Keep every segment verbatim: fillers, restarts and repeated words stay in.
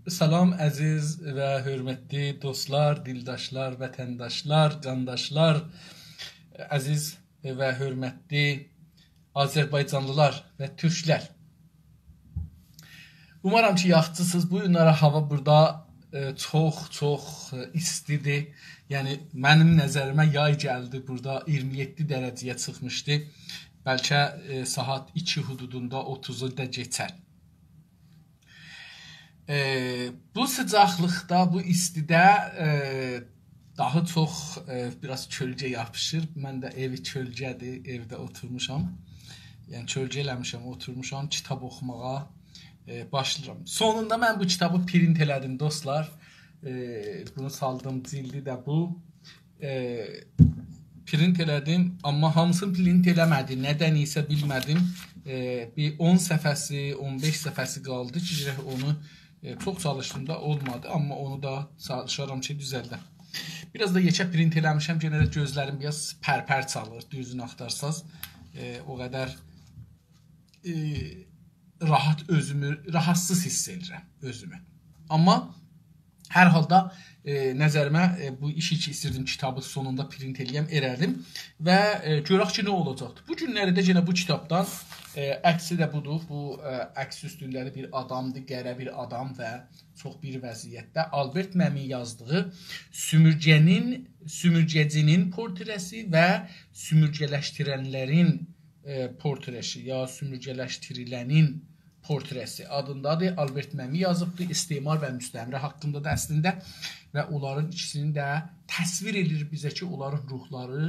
سلام، عزیز و حؤرمتلی دوستلار، دیلداشلار، وطنداشلار، قانداشلار، عزیز و حؤرمتلی آذربایجانلیلار و تورکلر. اومارام کی، یاخشیسینیز. بو گونلری هاوا بورادا، ائ، چوخ، چوخ، ائ، ایستیدیر. یعنی، منیم نظریمه یای گلدی بورادا، اییرمی یئددی درجه‌یه چیخمیشدی. بلکه، ائ، ساعات ایکی حدودوندا، اوتوزو دا کئچر. ائ، بو سیجاقلیقدا، بو ایستیده، ائ، داها چوخ، ائ، بیر آز کؤلگه یاپیشیر. من ده ائوی کؤلگه‌دیر، ائوده اوتورموشام. یعنی کؤلگه ائله‌میشم، اوتورموشام، کیتاب اوخوماغا، ائ، باشلاییرام. سونوندا من بو کیتابی پرینت ائله‌دیم، دوستلار. ائ، بونو سالدیم، جیلدی ده بو. ائ، پرینت ائله‌دیم، آمما هامیسینی پرینت ائله‌مه‌دیم. ندن ایسه بیلمه‌دیم. ائ، بیر اون صفحه‌سی، اون بئش صفحه‌سی قالدی کی، گرک اونو، ائ، چوخ چالیشدیم دا، اولمادی. آمما اونو دا چالیشارام کی، دوزلدم. بیر آز دا یئکه پرینت ائله‌میشم، یئنه ده گؤزلریم بیر آز پرپر چالیر، دوزونو آختارساز. ائ، او قدر، ائ، راحت اؤزومو، راحتسیز حیس ائدیرم اؤزومو. آمما هر حالدا، ائ، نظریمه، ائ، بو ایشی کی، ایستیردیم کیتابی سونوندا پرینت ائله‌یم، ائله‌دیم. و، ائ، گؤرک کی، نه اولاجاقدیر. بو گونلری ده یئنه بو کیتابدان، ائ، عکسی ده بودور. بو، ائ، عکس اوستونده ده بیر آدامدیر، قره بیر آدام و چوخ بیر وضعیتده. آلبرت مئمی یازدیغی سومورگه‌نین، سومورگه‌جی‌نین پورتره‌سی و سومورگه‌لشدیرنلرین، ائ، پورتره‌سی یا سومورگه‌لشدیریلنین پورتره‌سی آدیندادیر. آلبرت مئمی یازیبدیر. استعمار و مستعمره حاقیندا دا اصلینده و اونلارین ایکیسینی ده تصویر ائله‌ییر بیزه کی، اونلارین روحلاری،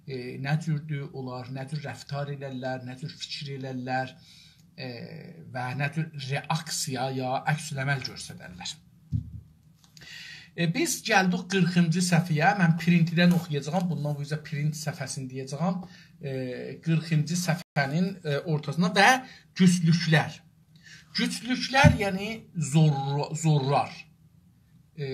ائ، نه جوردور، اونلار نه جور رفتار ائلرلر، نه جور فیکیر ائلرلر، ائ، و نه جور رئاکسیا یا عکس‌العمل گؤستررلر. ائ، بیز گلدیک قیرخینجی صفحه‌یه. من پرینتدن اوخویاجاغام. بوندان بو اوزه پرینت صفحه‌سینی دئیه‌جه‌یم. ائ، قیرخینجی صفحه‌نین، ائ، اورتاسیندا و گوجلوکلر. گوجلوکلر، یعنی زور-، زورلار، ائ،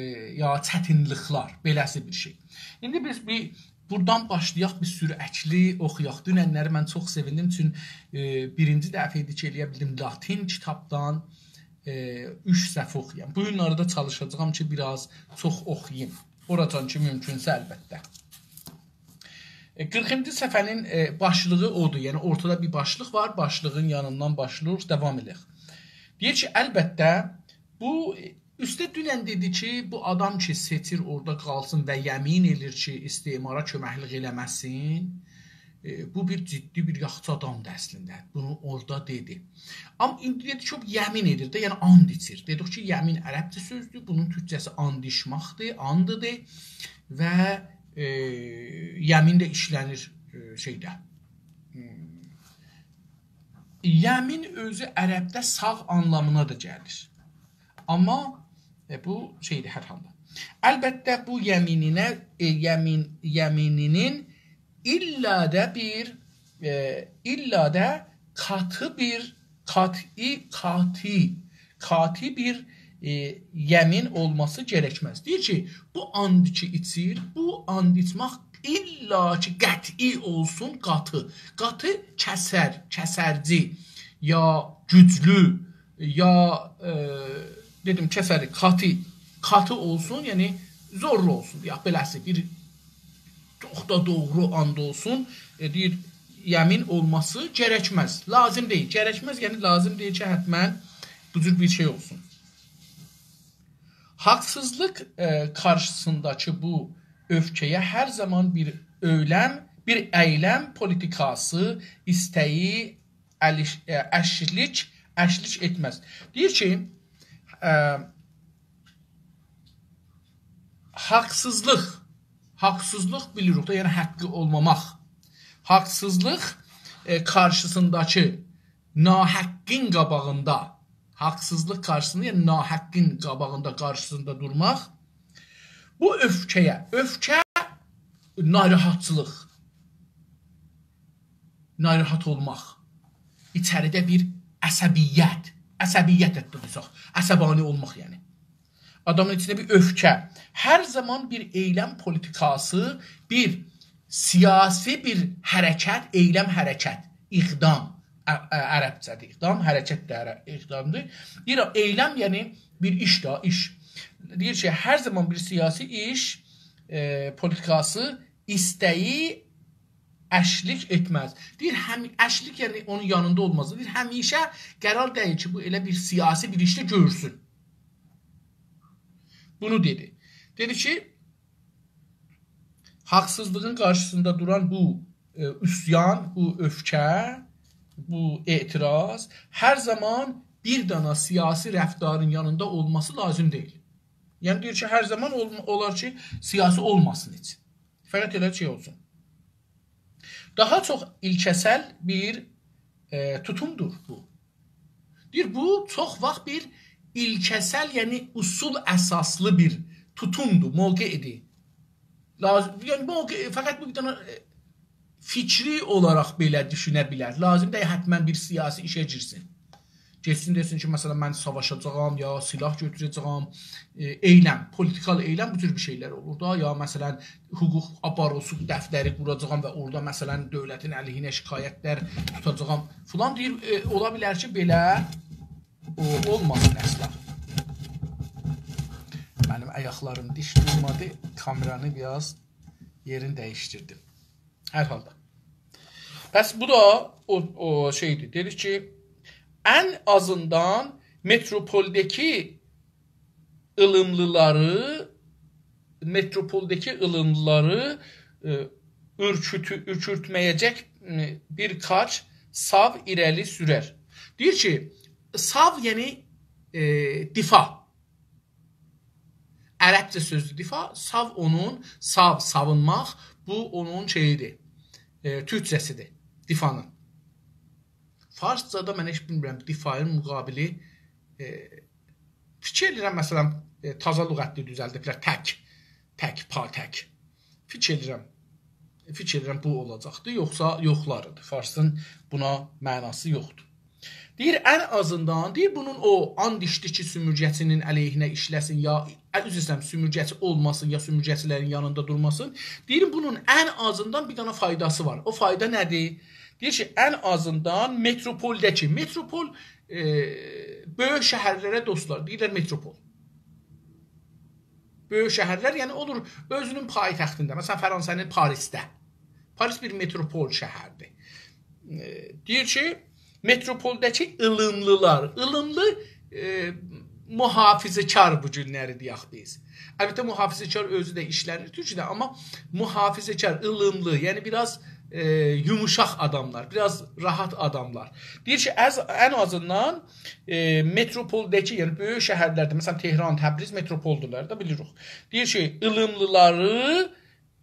یا چتینلیکلر، بئله‌سی بیر شئی. ایندی بیز بیر بورادان باشلایاق، بیر سرعتلی اوخویاق. دوننلری من چوخ سئویندیم، چون، ائ، بیرینجی دفعه ایدی کی، ائله‌یه بیلدیم لاتین کیتابدان، ائ، اوچ صفحه اوخویام. بو گونلری ده چالیشاجاغام کی، بیر آز چوخ اوخویاییم. اوراجان کی، مومکونسه، البته. ائ، قیرخینجی صفحه‌نین، ائ، باشلیغی اودور. یعنی، اورتادا بیر باشلیق وار. باشلیغین یانیندان باشلاییریق، داوام ائدک. دئییر کی، البته، بو، اوسته دونن دئدی کی، بو آدام کی، سئچیر اورادا قالسین و یمین ائله‌ییر کی، استعمارا کؤمکلیک ائله‌مه‌سین. ائ، بو بیر جدی، بیر یاخشی آدامدیر اصلینده. بونو اورادا دئدی. آمما ایندی دئدی کی، او یمین ائدیر ده، یعنی آند ایچیر. دئدیک کی، یمین عربجه سؤزدور، بونون تورکجه‌سی آند ایچمکدیر، آندیدیر و، ائ، یمین ده ایشله‌نیر، ائ، شئیده. هوم. یمین اؤزو عربده ساغ آنلامینا دا گلیر. آمما، ائ، بو شئیدیر هر حالدا. البته، بو یمینینه، ائ، یمین، یمینینین الّا دا بیر، ائ، الّا دا قاتی بیر، قاتی، قاتی، قاتی بیر، ائ، یمین اولماسی گرکمز. دئییر کی، بو آند کی ایچیر، بو آند ایچمک الّا کی قطعی اولسون، قاتی. قاتی کسر، کسرجی، یا گوجلو، یا، ائ، دئدیم، کسری، قاتی، قاتی اولسون، یعنی زورلو اولسون، یا بئله‌سی بیر چوخ دا دوغرو آند اولسون، ائ، دئییر، یمین اولماسی گرکمز. لازیم دئییل. گرکمز، یعنی لازیم دئییل کی، حتماً بو جور بیر شئی اولسون. حاقسیزلیق، ائ، قارشیسینداکی بو اؤفکه‌یه هر زامان بیر اؤیلم، بیر ائیلم پولیتیکاسی، ایسته‌یی الیش-، ائ، اشلیک، اشلیک ائتمز. دئییر کی، ائ، حاقسیزلیق، حاقسیزلیق بیلیریک ده، یعنی حاققی اولماماق. حاقسیزلیق، ائ، قارشیسینداکی ناحاققین قاباغیندا، حاقسیزلیق قارشیسیندا، یعنی ناحاققین قاباغیندا، قارشیسیندا دورماق. بو اؤفکه‌یه، اؤفکه ناراحتچیلیق، ناراحت اولماق. ایچریده بیر عصبیت، عصبیت حتی دئسک، عصبانی اولماق یعنی. آدامین ایچینده بیر اؤفکه. هر زامان بیر ائیلم پولیتیکاسی، بیر سیاسی بیر حرکت، ائیلم حرکت، اقدام، ع-، ع-، عربجه‌دیر اقدام، حرکت ده عر-، اقدامدیر. دئییر، ائیلم، یعنی بیر ایش ده، ایش. دئییر کی، هر زامان بیر سیاسی ایش، ائ، پولیتیکاسی ایسته‌یی اشلیک ائتمز. دئییر، هم اشلیک، یعنی اونون یانیندا اولماز. دئییر، همیشه قرار دئییل کی، بو ائله بیر سیاسی بیر ایشده گؤرسون. بونو دئدی. دئدی کی، حاقسیزلیغین قارشیسیندا دوران بو، ائ، عصیان، بو اؤفکه، بو اعتراض هر زامان بیر دانا سیاسی رفتارین یانیندا اولماسی لازیم دئییل. یعنی دئییر کی، هر زامان اولما-، اولار کی، سیاسی اولماسین هئچ. فقط ائله شئی اولسون. داها چوخ ایلکه‌سل بیر، ائ، توتومدور بو. دئییر، بو چوخ واخت بیر ایلکه‌سل، یعنی اصول اساسلی بیر توتومدور، موقعدیر. لازیم، یعنی موقع، فقط بو بیر دانا، ائ، فیکری اولاراق بئله دوشونه بیلر. لازیم دئییل حتماً بیر سیاسی ایشه گیرسین. گئتسین دئسین کی، مثلا، من ساواشاجاغام، یا سلاح گؤتوره‌جه‌یم، ائ، ائیلم، پولیتیکال ائیلم، بو جور بیر شئیلر اولور دا، یا مثلا، حقوق باروسو دفتری قوراجاغام و اورادا، مثلا، دؤولتین علیهینه شکایتلر توتاجاغام فلان. دئییر، ائ، اولا بیلر کی، بئله او، اولماسین اصلا. منیم آیاقلاریم دیش دورمادی، کامئرانی بیر آز یئرینی دییشدیردیم. هر حالدا. پس بو دا او، او شئیدیر. دئدی کی، ان آزیندان متروپولده‌کی ایلیملیلاری، متروپولده‌کی ایلیملیلاری، ائ، اورکوتو-، اورکورتمه‌یه‌جک، ائ، بیر کاچ ساو ایره‌لی سورر. دئییر کی، ساو، یعنی، ائ، دفاع. عربجه سؤزدور دفاع. ساو اونون، ساو، ساوونماق، بو اونون شئییدیر. ائ، تورکجه‌سیدیر. دفاعنین. فارسجادا من هئچ بیلمیرم، دفاعین مقابلی، ائ، فیکیر ائدیرم، مثلا، ائ، تازا لغتده دوزلدیبلر. تک، تک، پاتک. فیکیر ائدیرم، فیکیر ائدیرم بو اولاجاقدی، یوخسا یوخلاریدی. فارسین بونا معناسی یوخدور. دئییر، ان آزیندان، دئییر، بونون او آند ایچدی کی، سومورگه‌چی‌نین علیهینه ایشله‌سین، یا، ائ، عذر ایسته‌ییرم، سومورگه‌چی اولماسین، یا سومورگه‌چی‌لرین یانیندا دورماسین. دئییر، بونون ان آزیندان بیر دنه فایداسی وار. او فایدا نه‌دیر؟ دئییر کی، ان آزیندان متروپولده‌کی، متروپول، ائ، بؤیوک شهرلره، دوستلار، دئییرلر متروپول. بؤیوک شهرلر، یعنی اولور اؤزونون پایتختینده، مثلا، فرانسه‌نین پاریسده. پاریس بیر متروپول شهردیر. ائ، دئییر کی، متروپولده‌کی ایلیملیلار، ایلیملی، ائ، محافظه‌کار بو گونلری دئیک بیز. البته، محافظه‌کار اؤزو ده ایشله‌نیر تورکجه‌ده، آمما محافظه‌کار، ایلیملی، یعنی بیر آز، ائ، یوموشاق آداملار، بیر آز راحت آداملار. دئییر کی، از، ان آزیندان، ائ، متروپولده‌کی، یعنی بؤیوک شهرلرده، مثلا، تهران، تبریز متروپولدولار دا، بیلیریک. دئییر کی، ایلیملیلاری،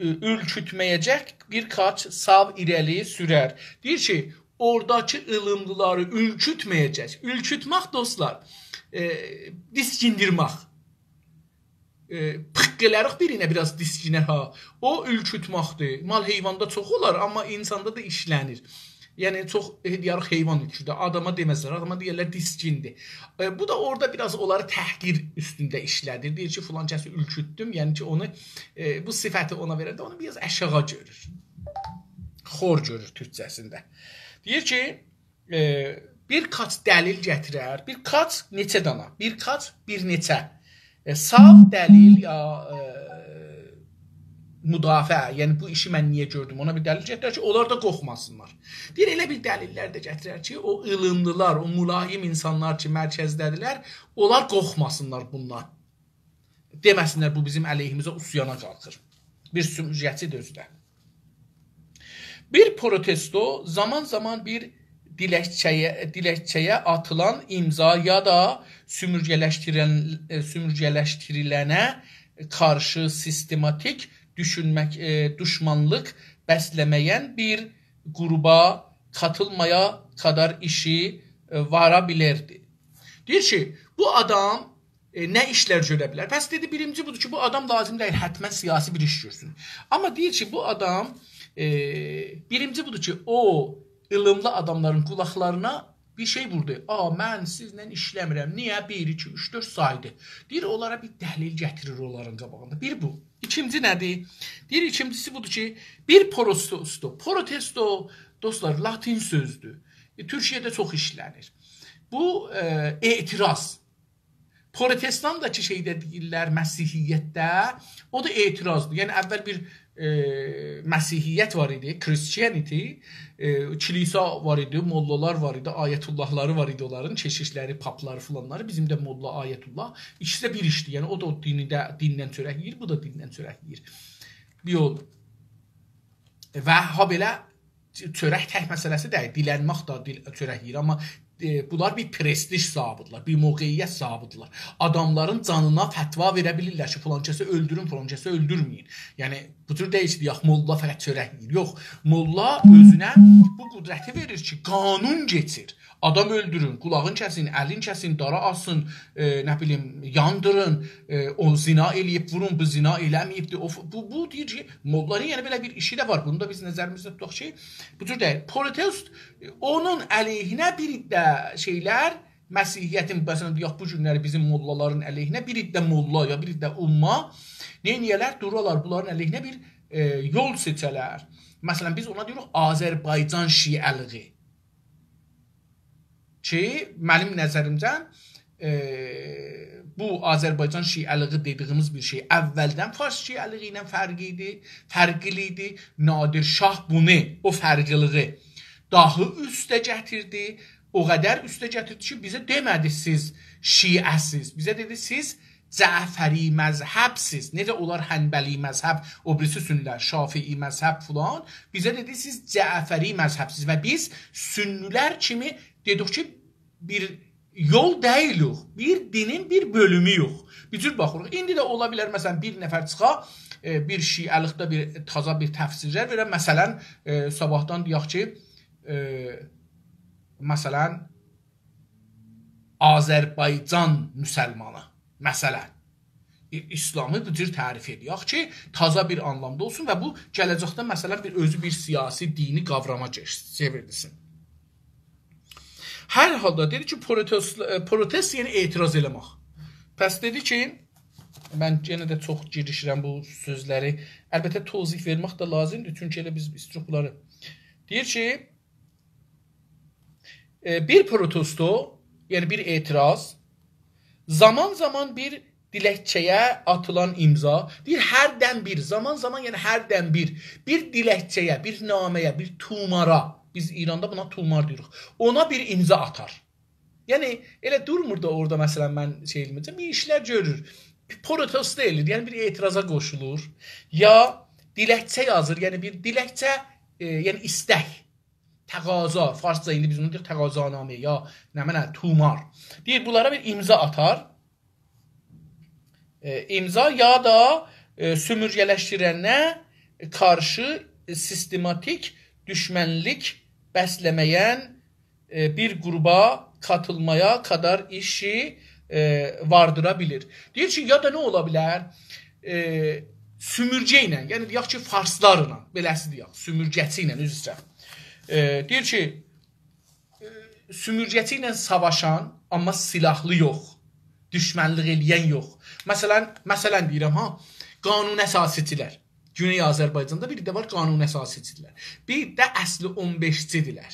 ائ، اورکوتمه‌یه‌جک بیر کاچ ساو ایره‌لی سورر. دئییر کی، اوراداکی ایلیملیلاری اورکوتمه‌یه‌جک. اورکوتمک، دوستلار، ائ، دیسکیندیرمک. ائ، پیق ائلریک بیرینه، بیر آز دیسکینر ها. او اورکوتمکدیر. مال حیواندا چوخ اولار، آمما اینساندا دا ایشله‌نیر. یعنی، چوخ، ائ، دئیه‌ریک، حیوان اورکودر. آداما دئمزلر، آداما دئیرلر دیسکیندیر. ائ، بو دا اورادا بیر آز اونلاری تحقیر اوستونده ایشله‌دیر. دئییر کی، فلان کسی اورکوتدوم، یعنی کی، اونو، ائ، بو صفتی اونا وئرنده اونو بیر آز آشاغی گؤرور. خور گؤرور تورکجه‌سینده. دئییر کی، ائ، بیر کاچ دلیل گتیرر. بیر کاچ نئچه دانا؟ بیر کاچ بیر نئچه. ائ، ساو دلیل یا، ائ، مدافعه، یعنی بو ایشی من نییه گؤردوم، اونا بیر دلیل گتیرر کی، اونلار دا قورخماسینلار. دئییر، ائله بیر دلیللر ده گتیرر کی، او ایلیملیلار، او ملایم اینسانلار کی، مرکزده‌دیرلر، اونلار قورخماسینلار بوندان. دئمه‌سینلر، بو بیزیم علیهیمیزه عصیانا قالخیر. بیر سومورگه‌چی‌دیر اؤزو ده. بیر پروتستو زامان-زامان بیر دیلکچه‌یه، دیلکچه‌یه آتیلان ایمضا یا دا سومورگه‌لشدیرن-، ائ، سومورگه‌لشدیریلنه قارشی سیستماتیک دوشونمک، ائ، دوشمانلیق بسله‌مه‌ین بیر قروپا قاتیلمایا قادار ایشی، ائ، وارا بیلردی. دئییر کی، بو آدام ائ، نه ایشلر گؤره بیلر؟ پس دئدی، بیرینجی بودور کی، بو آدام لازیم دئییل حتماً سیاسی بیر ایش گؤرسون. آمما دئییر کی، بو آدام، ائ، بیرینجی بودور کی، او ایلیملی آداملارین قولاقلارینا بیر شئی ووردو. «آ، من سیزله ایشله‌میرم.» نییه؟ بیر، ایکی، اوچ، دؤرد سایدی. دئییر، اونلارا بیر دلیل گتیریر اونلارین قاباغیندا. بیر بو. ایکینجی نه‌دیر؟ دئییر، ایکینجیسی بودور کی، بیر پروتستو. پروتستو، دوستلار، لاتین سؤزدور. ائ، تورکیه‌ده چوخ ایشله‌نیر. بو، ائ، اعتراض. پروتستان دا کی شئیده دئییرلر، مسیحیتده، او دا اعتراضدیر. یعنی اول بیر، ائ، مسیحیت وار ایدی، Christianity، ائ، کلیسا وار ایدی، موللالار وار ایدی، آیت‌الله‌لاری وار ایدی اونلارین، کشیش‌لری، پاپ‌لاری فلان‌لاری، بیزیم ده موللا، آیت‌الله، ایکیسی ده بیر ایشدیر. یعنی او دا او دینده، دیندن چؤرک یئییر، بو دا دیندن چؤرک یئییر. بیر یول. و هابئله چؤرک تک مسئله‌سی دئییل، دیلنمک ده دیل، چؤرک یئییر، آمما، ائ، بونلار بیر پرستیژ صاحیبی‌دیرلر، بیر موقعیت صاحیبی‌دیرلر. آداملارین جانینا فتوا وئره بیلیرلر کی، فلان کسی اؤلدورون، فلان کسی اؤلدورمه‌یین. یعنی، بو جور دئییل کی، دئیک، موللا فقط چؤرک یئییر. یوخ، موللا اؤزونه بو قدرتی وئریر کی، قانون کئچیر. آدام اؤلدورون، قولاغین کسین، الین کسین، دارا آسین، ائ، نه بیلیم، یاندیرین، ائ، او زنا ائله‌ییب، وورون، بو زنا ائله‌مه‌ییبدیر. او ف-، بو، بو دئییر کی، موللانین، یعنی، بئله بیر ایشی ده وار. بونو دا بیز نظریمیزده توتاق کی، بو جور دئییل. پروتست، ائ، اونون علیهینه بیر ده شئیلر، مسیحیتین، مثلا، دئیک، بو گونلری بیزیم موللالارین علیهینه بیر ده موللا یا بیر ده عمّا نئینیه‌لر؟ دورالار، بونلارین علیهینه بیر، ائ، یول سئچه‌لر. مثلا، بیز اونا دئییریک آذربایجان شیعه‌لیگی. کی، منیم نظریمجه، ائ، بو آذربایجان شیعه‌لیگی دئدیگیمیز بیر شئی اولدن فارس شیعه‌لیگی ایله فرقلی ایدی، فرقلی ایدی. نادر شاه بونو، او فرقلیلیگی داها اوسته گتیردی. او قدر اوسته گتیردی کی، بیزه دئمه‌دی، «سیز شیعه‌سیز.» بیزه دئدی، «سیز جعفری مذهب‌سیز.» نئجه اونلار حنبلی مذهب، او بیریسی سنی‌لر، شافعی مذهب فلان. بیزه دئدی، «سیز جعفری مذهب‌سیز.» و بیز سنی‌لر کیمی دئدیک کی، بیر یول دئییلیک، بیر دینین بیر بؤلومویوخ. بیر جور باخیریق. ایندی ده اولا بیلر، مثلا، بیر نفر چیخا، ائ، بیر شیعه‌لیکده بیر تازا بیر تفسیرلر وئره، مثلا، ائ، صاباحدان دئیک کی، ائ، مثلا، آذربایجان مسلمانی، مثلا، ای-، ایسلامی بو جور تعریف ائدک کی، تازا بیر آنلامدا اولسون و بو گله‌جکده، مثلا، بیر اؤزو بیر سیاسی، دینی قاوراما کئچ-، چئوریلسین. هر حالدا دئدی کی، پروتست، ائ، پروتست، یعنی اعتراض ائله‌مک. پس دئدی کی، من یئنه ده چوخ گیریشیرم بو سؤزلری. البته، توضیح وئرمک ده لازیمدیر، چونکی ائله بیز ایستیروخ بونلاری. دئییر کی، ائ، بیر پروتستو، یعنی بیر اعتراض، زامان زامان بیر دیلکچه‌یه آتیلان امضا، دئییر، هردن بیر، زامان زامان، یعنی هردن بیر، بیر دیلکچه‌یه، بیر نامه‌یه، بیر طومارا، بیز ایراندا بونا طومار دئییریک، اونا بیر امضا آتار. یعنی، ائله دورمور دا اورادا، مثلا، من شئی ائله‌مه‌یه‌جم، بیر ایشلر گؤرور. بیر پروتست ائله‌ییر، یعنی بیر اعتراضا قوشولور. یا دیلکچه یازیر، یعنی بیر دیلکچه، ائ، یعنی ایستک، تقاضا، فارسجا ایندی بیز اونو دئییریک، تقاضانامه، یا نمنه، طومار. دئییر، بونلارا بیر امضا آتار. ائ، امضا یا دا، ائ، سومورگه‌لشدیرنه قارشی سیستماتیک دوشمنلیک بسله‌مه‌ین، ائ، بیر گروپا قاتیلمایا قدر ایشی، ائ، واردیرا بیلیر. دئییر کی، یا دا نه اولا بیلر؟ ائ، سومورگه ایله، یعنی دئیک کی، فارسلارلا، بئله‌سی دئیک، سومورگه‌چی ایله، عذر ایسته‌ییرم. ائ، دئییر کی، ائ، سومورگه‌چی ایله ساواشان، آمما سیلاحلی یوخ، دوشمنلیک ائله‌ین یوخ. مثلا، مثلا دئییرم ها، قانون اساسی‌چی‌لر. گونئی آذربایجاندا بیر ده وار قانون اساسی‌چی‌لر. بیر ده اصلی اون بئشچی‌دیرلر.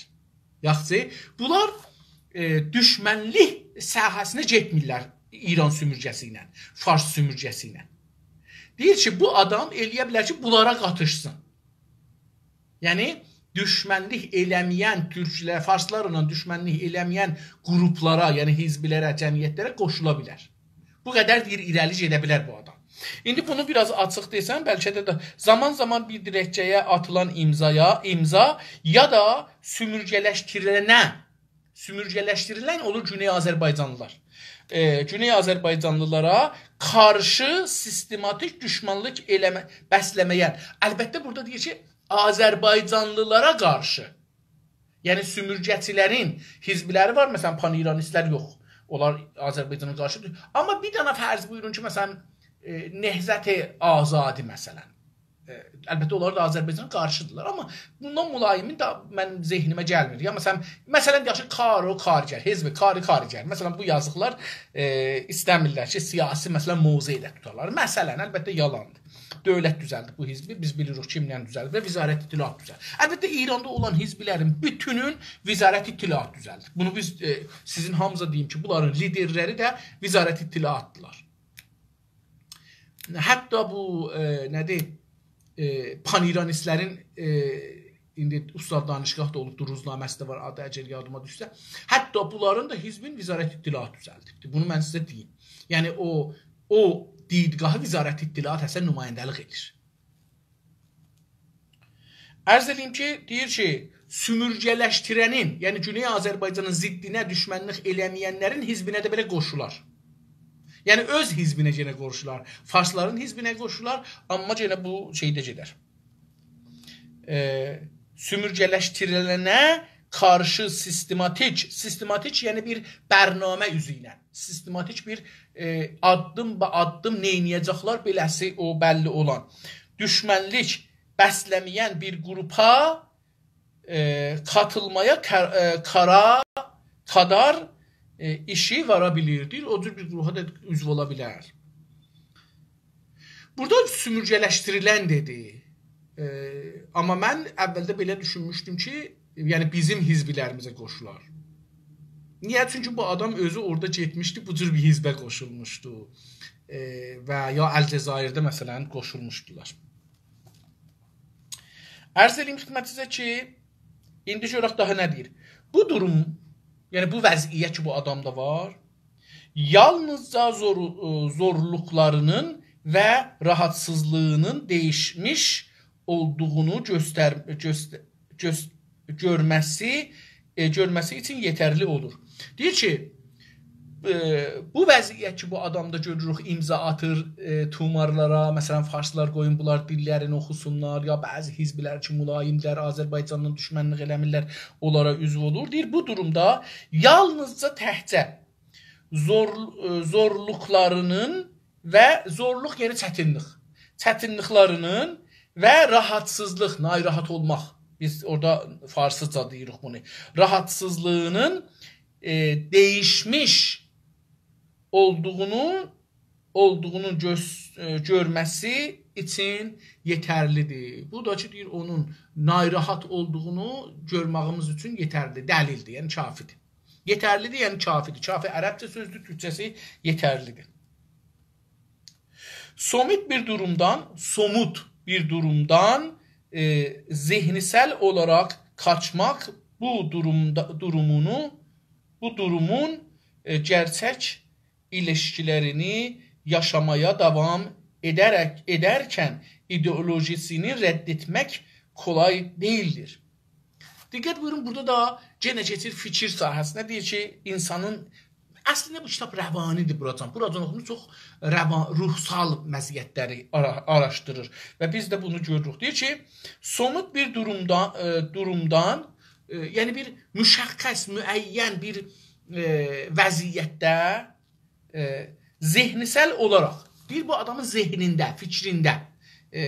یاخشی، بونلار، ائ، دوشمنلیک ساحه‌سینه گئتمیرلر ایران سومورگه‌سی ایله، فارس سومورگه‌سی ایله. دئییر کی، بو آدام ائله‌یه بیلر کی، بونلارا قاتیشسین. یعنی، دوشمنلیک ائله‌مه‌ین تورکلر، فارسلارلا دوشمنلیک ائله‌مه‌ین گروپلارا، یعنی حزب‌لره، جمعیت‌لره قوشولا بیلر. بو قدر دئییر، ایره‌لی گئده بیلر بو آدام. ایندی بونو بیر آز آچیق دئسم، بلکه ده، ده زامان زامان بیر دیلکچه‌یه آتیلان امضایا، امضا یا دا سومورگه‌لشدیریلنه، سومورگه‌لشدیریلن اولور گونئی آذربایجانلی‌لار. ائ، گونئی آذربایجانلی‌لارا قارشی سیستماتیک دوشمنلیک ائله‌مه، بسله‌مه‌ین. البته، بورادا دئییر کی، آذربایجانلی‌لارا قارشی. یعنی، سومورگه‌چی‌لرین حزب‌لری وار، مثلا، پان‌ایرانیست‌لر یوخ. اونلار آذربایجانا قارشی دئییل. آمما بیر دنه فرض بویورون کی، مثلا، ائ، نهضت آزادی، مثلا. ائ، البته، اونلار دا آذربایجانا قارشی‌دیرلار، آمما بوندان ملایمین ده منیم ذهنیمه گلمیر. یا، مثلا، مثلا، دئیک کی، کار و کارگر، حزب کار و کارگر. مثلا، بو یازیقلار، ائ، ایسته‌میرلر کی، سیاسی، مثلا، موضع ده توتارلار. مثلا، البته، یالاندیر. دؤولت دوزلدیب بو حزبی. بیز بیلیریک کیمله دوزلدیب و وزارت اطلاعات دوزلدیب. البته، ایراندا اولان حزبلرین بوتونون وزارت اطلاعات دوزلدیب. بونو بیز، ائ، سیزین هامینیزا دئییم کی، بونلارین لیدرلری ده وزارت اطلاعاتدیلار. حتی بو، ائ، نه‌دیر، ائ، پان‌ایرانیستلرین، ائ، ایندی اوستاد دانشگاه دا اولوبدور، روزنامه‌سی ده وار، آدی اگر یادیما دوشسه. حتی بونلارین دا حزبین وزارت اطلاعات دوزلدیبدیر. بونو من سیزه دئییم. یعنی او، او دیدگاهی وزارت اطلاعات اصلاً نماینده‌لیک ائدیر. عرض ائدییم کی، دئییر کی، سومورگه‌لشدیرنین، یعنی گونئی آذربایجانین ضدینه دوشمنلیک ائله‌مه‌ینلرین حزبینه ده بئله قوشولار. یعنی اؤز حزبینه یئنه قوشولار. فارسلارین حزبینه قوشولار، آمما یئنه بو شئیده گئدر. ائ، سومورگه‌لشدیریلنه قارشی سیستماتیک، سیستماتیک، یعنی بیر برنامه اوزو ایله، سیستماتیک بیر، ائ، آددیم به آددیم نئینیه‌جکلر، بئله‌سی او بللی اولان، دوشمنلیک بسله‌مه‌ین بیر قروپا، ائ، قاتیلمایا کر-، ائ، کارا، قادار، ائ، ایشی وارا بیلیر. دئییر، او جور بیر قروپا دا عضو اولا بیلر. بورادا سومورگه‌لشدیریلن دئدی. ائ، آمما من اولده بئله دوشونموشدوم کی، یعنی بیزیم حزبلریمیزه قوشولار. نییه؟ چونکی بو آدام اؤزو اورادا گئتمیشدی، بو جور بیر حزبه قوشولموشدو. ائ، و یا الجزایرده، مثلاً، قوشولموشدولار. عرض ائدییم خدمتینیزه کی، ایندی گؤرک داها نه دئییر. بو دوروم، یعنی بو وضعیت کی، بو آدامدا وار، یالنیزجا زور-، ائ، زورلوقلارینین و راحاتسیزلیغینین دییشمیش اولدوغونو گؤستر-، گؤست-، گؤس-، گؤرمه‌سی، ائ، گؤرمه‌سی اوچون یئترلی اولور. دئییر کی، ائ، بو وضعیت کی، بو آدامدا گؤروروک، امضا آتیر، ائ، طومارلارا، مثلاً، فارسلار قویون بونلار دیللرینی اوخوسونلار، یا بعضی حزبلر کی، ملایمدیلر، آذربایجانلا دوشمنلیک ائله‌میرلر، اونلارا عضو اولور. دئییر، بو دورومدا یالنیزجا تکجه زور-، ائ، زورلوقلارینین و زورلوق، یعنی چتینلیک، چتینلیکلرینین و راحاتسیزلیق، ناراحت اولماق. بیز اورادا فارسیجا دئییریک بونو. راحاتسیزلیغینین، ائ، دییشمیش اولدوغونو، اولدوغونو گؤس-، ائ، گؤرمه‌سی اوچون یئترلیدیر. بو دا کی، دئییر، اونون ناراحت اولدوغونو گؤرمه‌ییمیز اوچون یئترلی، دلیلدیر، یعنی کافیدیر. یئترلیدیر، یعنی کافیدیر. کافی عربجه سؤزدور، تورکجه‌سی یئترلیدیر. سوموت بیر دورومدان، سوموت بیر دورومدان، ائ، ذهنسل اولاراق قاچماق بو دورومدا، دورومونو، بو دورومون، ائ، گئرچک ایلیشکیلرینی یاشامایا داوام ائده‌رک، ائدرکن ایدئولوژیسینی رد ائتمک کولای دئییلدیر. دقت بویورون، بورادا دا یئنه کئچیر فیکیر ساحه‌سینه. دئییر کی، اینسانین، اصلینده بو کیتاب روانیدیر بوراجان. بوراجان اوخونور، چوخ روان، روحسال وضعیتلری آرا-، آراشدیریر. و بیز ده بونو گؤروروک. دئییر کی، سوموت بیر دورومدان، ائ، دورومدان، ائ، یعنی بیر مشخص، معین بیر، ائ، وضعیتده، ائ، ذهنسل اولاراق، دئییر، بو آدامین ذهنینده، فیکرینده، ائ،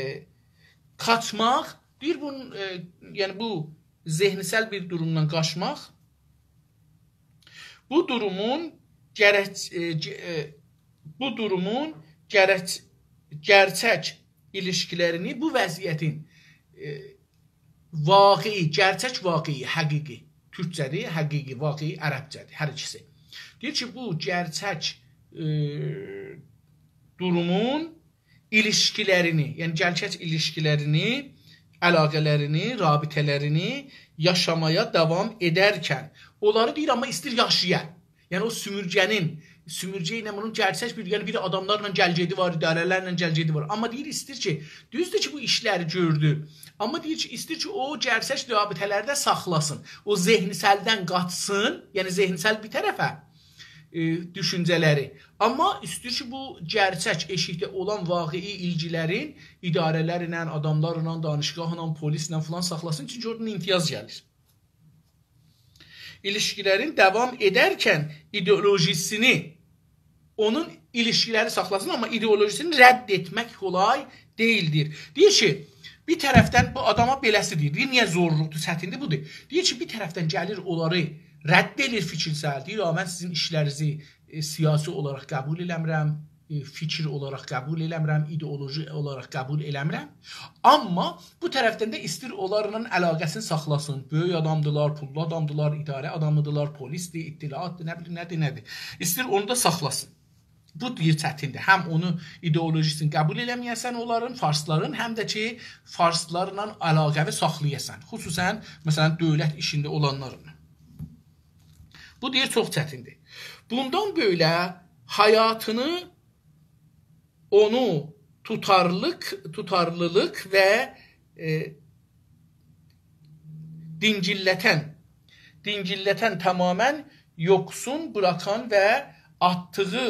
قاچماق، دئییر، بونون، ائ، یعنی بو ذهنسل بیر دورومدان قاچماق، بو دورومون گرک-، ائ، گئ-، ائ، بو دورومون گرک-، گئرچک ایلیشکیلرینی، بو وضعیتین، ائ، واقعی، گئرچک واقعی، حقیقی. تورکجه‌دیر، حقیقی، واقعی عربجه‌دیر، هر ایکیسی. دئییر کی، بو گئرچک، ائ، دورومون ایلیشکیلرینی، یعنی گئرچک ایلیشکیلرینی، علاقه‌لرینی، رابطه‌لرینی یاشامایا داوام ائدرکن، اونلاری دئییر، آمما ایستیر یاشایا. یعنی او سومورگه‌نین، سومورگه ایله بونون گئرچک بیر، یعنی بیر آداملارلا گل‌گئدی وار، اداره‌لرله گل‌گئدی وار. آمما دئییر، ایستیر کی، دوزدور کی، بو ایشلری گؤردو. آمما دئییر کی، ایستیر کی، او گئرچک رابطه‌لری ده ساخلاسین. او ذهنسلدن قاچسین، یعنی ذهنسل بیر طرفه، ائ، دوشونجه‌لری. آمما ایستیر کی، بو گئرچک ائشیکده اولان واقعی ایلگیلرین اداره‌لرله، آداملارلا، دانشگاهلا، پلیسله فلان ساخلاسین، چونکی اورادان امتیاز گلیر. ایلیشکیلرین داوام ائدرکن ایدئولوژیسینی، اونون ایلیشکیلری ساخلاسین، آمما ایدئولوژیسینی رد ائتمک کولای دئییلدیر. دئییر کی، بیر طرفدن بو آداما بئله‌سی دئییر. دئییر، نییه زورلوقدور، چتیندیر، بودور. دئییر کی، بیر طرفدن گلیر، اونلاری رد ائدیر فیکیرسل. دئییر، «آ، من سیزین ایشلرینیزی، ائ، سیاسی اولاراق قبول ائله‌میرم.» فیکیر اولاراق قبول ائله‌میرم، ایدئولوژی اولاراق قبول ائله‌میرم. آمما بو طرفدن ده ایستیر اونلارلا علاقه‌سینی ساخلاسین. بؤیوک آدامدیلار، پوللو آدامدیلار، اداره آدامیدیلار، پلیسدیر، اطلاعاتدیر، نه بیلیم، نه‌دیر، نه‌دیر. ایستیر اونو دا ساخلاسین. بو دئییر چتیندیر. هم اونو ایدئولوژیسینی قبول ائله‌مه‌یه‌سن اونلارین، فارسلارین، هم ده کی، فارسلارلا علاقه‌وی ساخلایاسان. خصوصاً، مثلاً، دؤولت ایشینده اولانلارین. بو دئییر چوخ چتیندیر. بوندان بئله حیاتینی اونو توتارلیق، توتارلیلیق و، ائ، دینگینلتن، دینگینلتن، تماماً یوکسون بوراکان و آتدیغی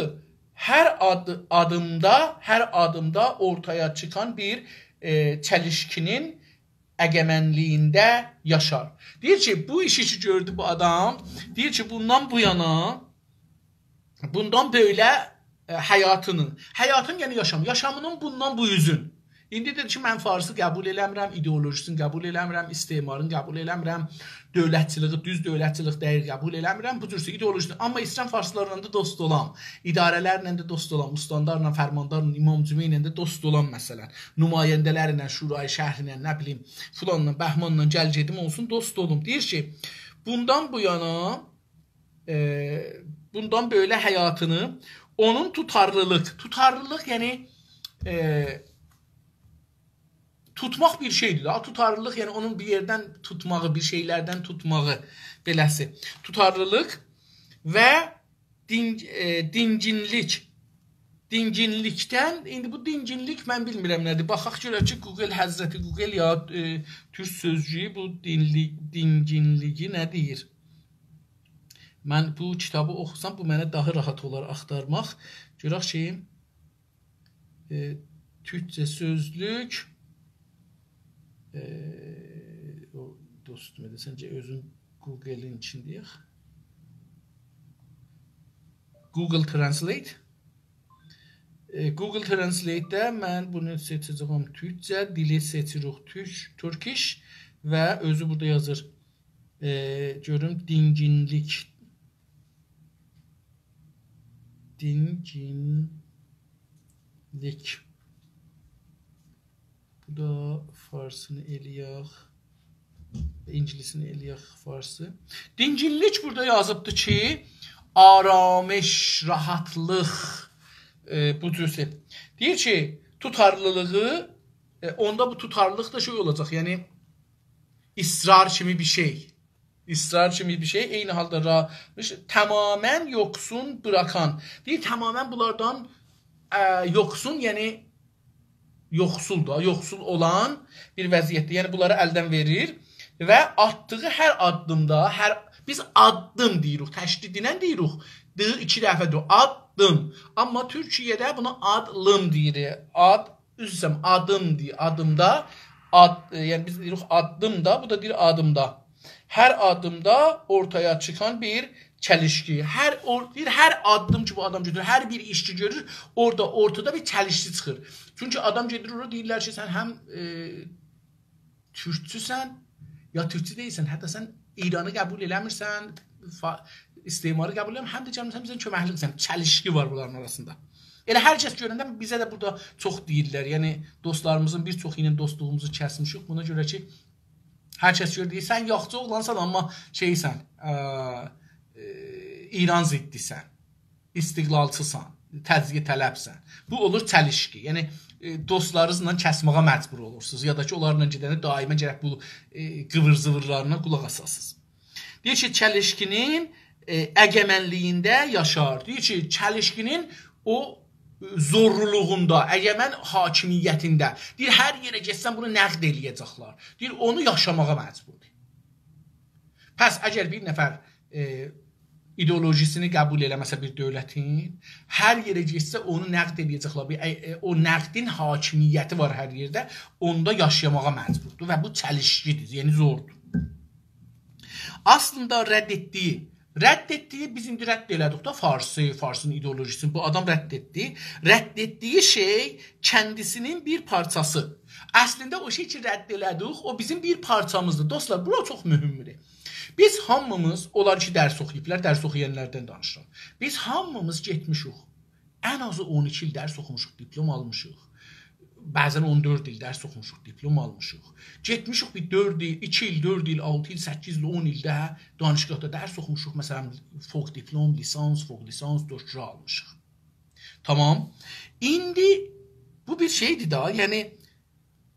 هر آد-، آدیمدا، هر آدیمدا اورتایا چیخان بیر، ائ، چلیشکی‌نین اگمنلیگینده یاشار. دئییر کی، بو ایشی کی گؤردو بو آدام، دئییر کی، بوندان بو یانا، بوندان بئله، ائ، حیاتینین، حیاتین، یعنی یاشام، یاشامینین بوندان بو اوزون. ایندی دئدی کی، من فارسی قبول ائله‌میرم، ایدئولوژیسینی قبول ائله‌میرم، استعمارین قبول ائله‌میرم، دؤولتچیلیگی، دوز دؤولتچیلیک دئییل، قبول ائله‌میرم، بو جور ایدئولوژی. آمما ایسته‌ییرم فارسلارلا دا دوست اولام، اداره‌لرله ده دوست اولام، استاندارلا، فرماندارلا، امام جمعه ایله ده دوست اولام، مثلاً، نماینده‌لرله، شورای شهرله، نه بیلیم، فلانلا، بهمانلا، گل گئدیم اولسون، دوست اولوم. دئییر کی، بوندان بو یانا، ائ، بوندان بئله حیاتینی، اونون توتارلیلیق، توتارلیلیق، یعنی، ائ، توتماق بیر شئیدیر دا، توتارلیلیق، یعنی اونون بیر یئردن توتماغی، بیر شئیلردن توتماغی، بئله‌سی. توتارلیلیق و دین-، ائ، دینگینلیک. دینگینلیکدن، ایندی بو دینگینلیک من بیلمیرم نه‌دیر. باخاق گؤرک کی، گوگل، حضرت گوگل یا، ائ، تورک سؤزلویو بو دینلی-، دینگینلیگی نه دئییر؟ من بو کیتابی اوخوسام، بو منه داها راحت اولار آختارماق. گؤرک کی، ائ، تورکجه سؤزلوک، ائ، او دوستوم، ائله سن کی، اؤزون گوگلین ایچینده یاخ. گوگل ترنسلیت. ائ، گوگل ترنسلیتده من بونو سئچه‌جه‌یم تورکجه، دیلی سئچیریک تورک، تورکیش و اؤزو بورادا یازیر. ائ، گؤروم دینگینلیک. دینگینلیک. بو دا فارسینی ائله‌یک. اینگیلیسینی ائله‌یک فارسی. دینگینلیک بورادا یازیبدی کی، آرامش، راحتلیق، ائ، بو جور شئی. دئییر کی، توتارلیلیغی، ائ، اوندا بو توتارلیلیق دا شئی اولاجاق، یعنی اصرار کیمی بیر شئی. اصرار کیمی بیر شئی، عینی حالدا را-، تماماً یوکسون بوراکان. دئییر، تماماً بونلاردان، ائ، یوکسون، یعنی یوخسول دا، یوخسول اولان بیر وضعیتده، یعنی بونلاری الدن وئریر و آتدیغی هر آددیمدا، هر، بیز آددیم دئییریک، تشدیدله دئییریک، د ایکی دفعه دور، آددیم. آمما تورکیه‌ده بونا آدلیم دئییر، آد، عذر ایسته‌ییرم، آدیم دئییر، آدیمدا، آد، ائ، یعنی بیز دئییریک آددیم دا، بو دا دئییر آدیمدا. هر آدیمدا اورتایا چیخان بیر چلیشکی. هر اور-، دئییر، هر آددیم کی، بو آدام گؤتورور، هر بیر ایش کی گؤرور، اورادا اورتادا بیر چلیشکی چیخیر. چونکی آدام گئدیر اورا، دئییرلر کی، سن هم، ائ، تورکچوسن، یا تورکچو دئییلسن، حتی سن ایرانی قبول ائله‌میرسن، فا-، استعماری قبول ائله‌میرسن، هم ده گلمیرسن بیزه کؤمکلیک ائدیرسن. چلیشکی وار بونلارین آراسیندا. ائله هر کس گؤرنده بیزه ده بورادا چوخ دئییرلر. یعنی، دوستلاریمیزین بیر چوخو ایله دوستلوغوموزو کسمیشیک. بونا گؤره کی، هر کس گؤرور، دئییر، سن یاخچی اوغلانسان، آمما شئیسن، ا، ائ، ایران ضدیسن، استقلالچیسان، تجزیه‌طلبسن. بو اولور چلیشکی. یعنی، ائ، دوستلارینیزلا کسمه‌یه مجبور اولورسونوز. یا دا کی، اونلارلا گئدنده دائما گرک بو، ائ، قیویر-زیویرلارینا قولاق آساسینیز. دئییر کی، چلیشکی‌نین، ائ، اگمنلیگینده یاشار. دئییر کی، چلیشکی‌نین او، ائ، زورلولوغوندا، اگمن حاکمیتینده. دئییر، هر یئره گئتسن بونو نقد ائله‌یه‌جکلر. دئییر، اونو یاشاماغا مجبوردور. پس اگر بیر نفر، ائ، ایدئولوژیسینی قبول ائله‌مه‌سه بیر دؤولتین، هر یئره گئتسه اونو نقد ائله‌یه‌جکلر. بیر، ائ، ائ، او نقدین حاکمیتی وار هر یئرده، اوندا یاشاماغا مجبوردور و بو چلیشکی‌دیر، یعنی زوردور. اصلینده رد ائتدیگی، رد ائتدیگی، بیز ایندی رد ائله‌دیک ده فارسی، فارسین ایدئولوژیسینی بو آدام رد ائتدی. رد ائتدیگی شئی کندیسی‌نین بیر پارچاسی. اصلینده او شئی کی، رد ائله‌دیک، او بیزیم بیر پارچامیزدیر. دوستلار، بورا چوخ مهمدور. بیز هامیمیز، اونلار کی، درس اوخویوبلار، درس اوخویانلاردان دانیشیرام. بیز هامیمیز گئتمیشیک. ان آزی اون ایکی ایل درس اوخوموشوق، دیپلم آلمیشیق. بعضا اون دؤرد ایل درس اوخوموشوق، دیپلم آلمیشیق. گئتمیشیک بیر دؤرد ایل، ایکی ایل، دؤرد ایل، آلتی ایل، سککیز ایل، اون ایل ده دانشگاهدا درس اوخوموشوق. مثلا، فوق دیپلم، لیسانس، فوق لیسانس، دکترا آلمیشیق. تامام. ایندی بو بیر شئیدیر دا، یعنی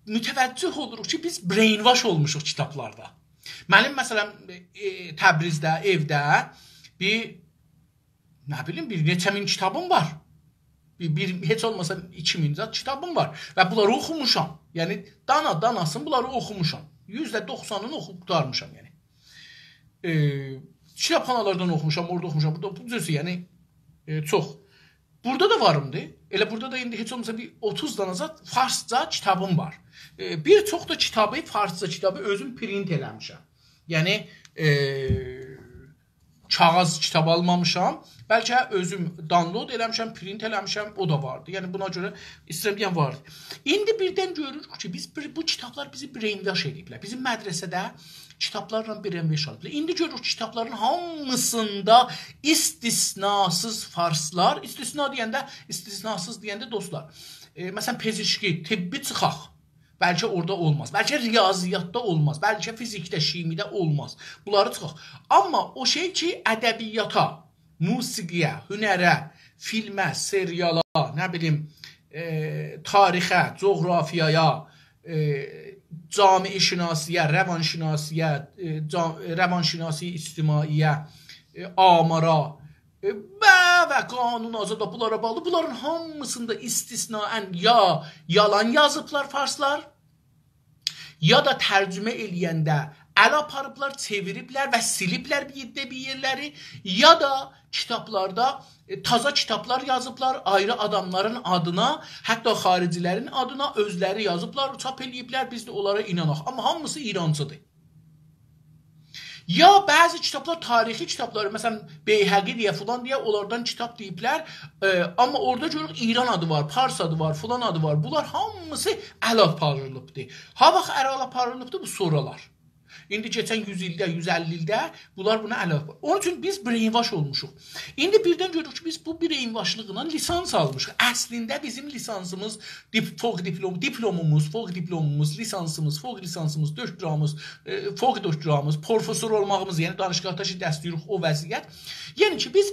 متوجه اولوروق کی، بیز brainwash اولموشوق کیتابلاردا. منیم، مثلا، ائ، تبریزده، ائوده بیر، نه بیلیم، بیر نئچه مین کیتابیم وار. بیر، بیر، هئچ اولماسا ایکی مین زاد کیتابیم وار. و بونلاری اوخوموشام. یعنی، دانا داناسینی بونلاری اوخوموشام. یوزده دوخسانینی اوخویوب قوتارمیشام، یعنی. ائ، کیتابخانالاردان اوخوموشام، اورادا اوخوموشام، بورادا، بو جورسه، یعنی، ائ، چوخ. بورادا دا واریمدی. ائله بورادا دا ایندی هئچ اولماسا بیر اوتوز دانا زاد فارسجا کیتابیم وار. ائ، بیر چوخ دا کیتابی، فارسجا کیتابی اؤزوم پرینت ائله‌میشم. یعنی، ائ، کاغیذ کیتاب آلمامیشام. بلکه اؤزوم download ائله‌میشم، پرینت ائله‌میشم، او دا واردی. یعنی بونا گؤره ایسته‌ییرم دئیم واردی. ایندی بیردن گؤروروک کی، بیز بیر، بو کیتابلار بیزی brainwash ائدیبلر. بیزی مدرسه‌ده کیتابلارلا brainwash آلیبلار. ایندی گؤروروک کیتابلارین هامیسیندا استثناسیز فارسلار، استثنا دئینده، استثناسیز دئینده دوستلار، ائ، مثلا پزشکی، طبی چیخاق. بلکه اورادا اولماز. بلکه ریاضیاتدا اولماز. بلکه فیزیکده، شیمیده اولماز. بونلاری چیخاق. آمما او شئی کی، ادبیاتا، موسیقی‌یه، هنره، فیلمه، سریالا، نه بیلیم، ائ، تاریخه، جغرافیایا، ائ، جامعه‌شناسی‌یه، روانشناسی‌یه، ائ، جا-، روانشناسی اجتماعی‌یه، ائ، آمارا، ائ، و، و قانون آزاد، بونلارا باغلی. بونلارین هامیسیندا استثنااً یا یالان یازیبلار فارسلار، یا دا ترجمه ائله‌ینده ال آپاریبلار، چئویریبلر و سیلیبلر بیر عده بیر یئرلری، یا دا کیتابلاردا، ائ، تازا کیتابلار یازیبلار آیری آداملارین آدینا، حتی خارجی‌لرین آدینا اؤزلری یازیبلار، چاپ ائله‌ییبلر، بیز ده اونلارا ایناناق. آمما هامیسی ایرانچی‌دیر. یا بعضی کیتابلار، تاریخی کیتابلار، مثلا، بیهقی دئیه، فلان دئیه، اونلاردان کیتاب دئییبلر. ائ، آمما اورادا گؤروروک، ایران آدی وار، پارس آدی وار، فلان آدی وار. بونلار هامیسی ال آپاریلیبدی. ها واخت ال آپاریلیبدی، بو سونرالار. ایندی کئچن یوز ایلده، یوز اللی ایلده بونلار بونا ال آپار-، اونون اوچون بیز brainwash اولموشوق. ایندی بیردن گؤروروک کی، بیز بو brainwashلیقلا لیسانس آلمیشیق. اصلینده بیزیم لیسانسیمیز، دیپ-، فوق دیپلم، دیپلموموز، فوق دیپلموموز، لیسانسیمیز، فوق لیسانسیمیز، دکترامیز، ائ، فوق دکترامیز، پروفسور اولماغیمیز، یعنی دانشگاهدا کی، درس دئییریک، او وضعیت. یعنی کی، بیز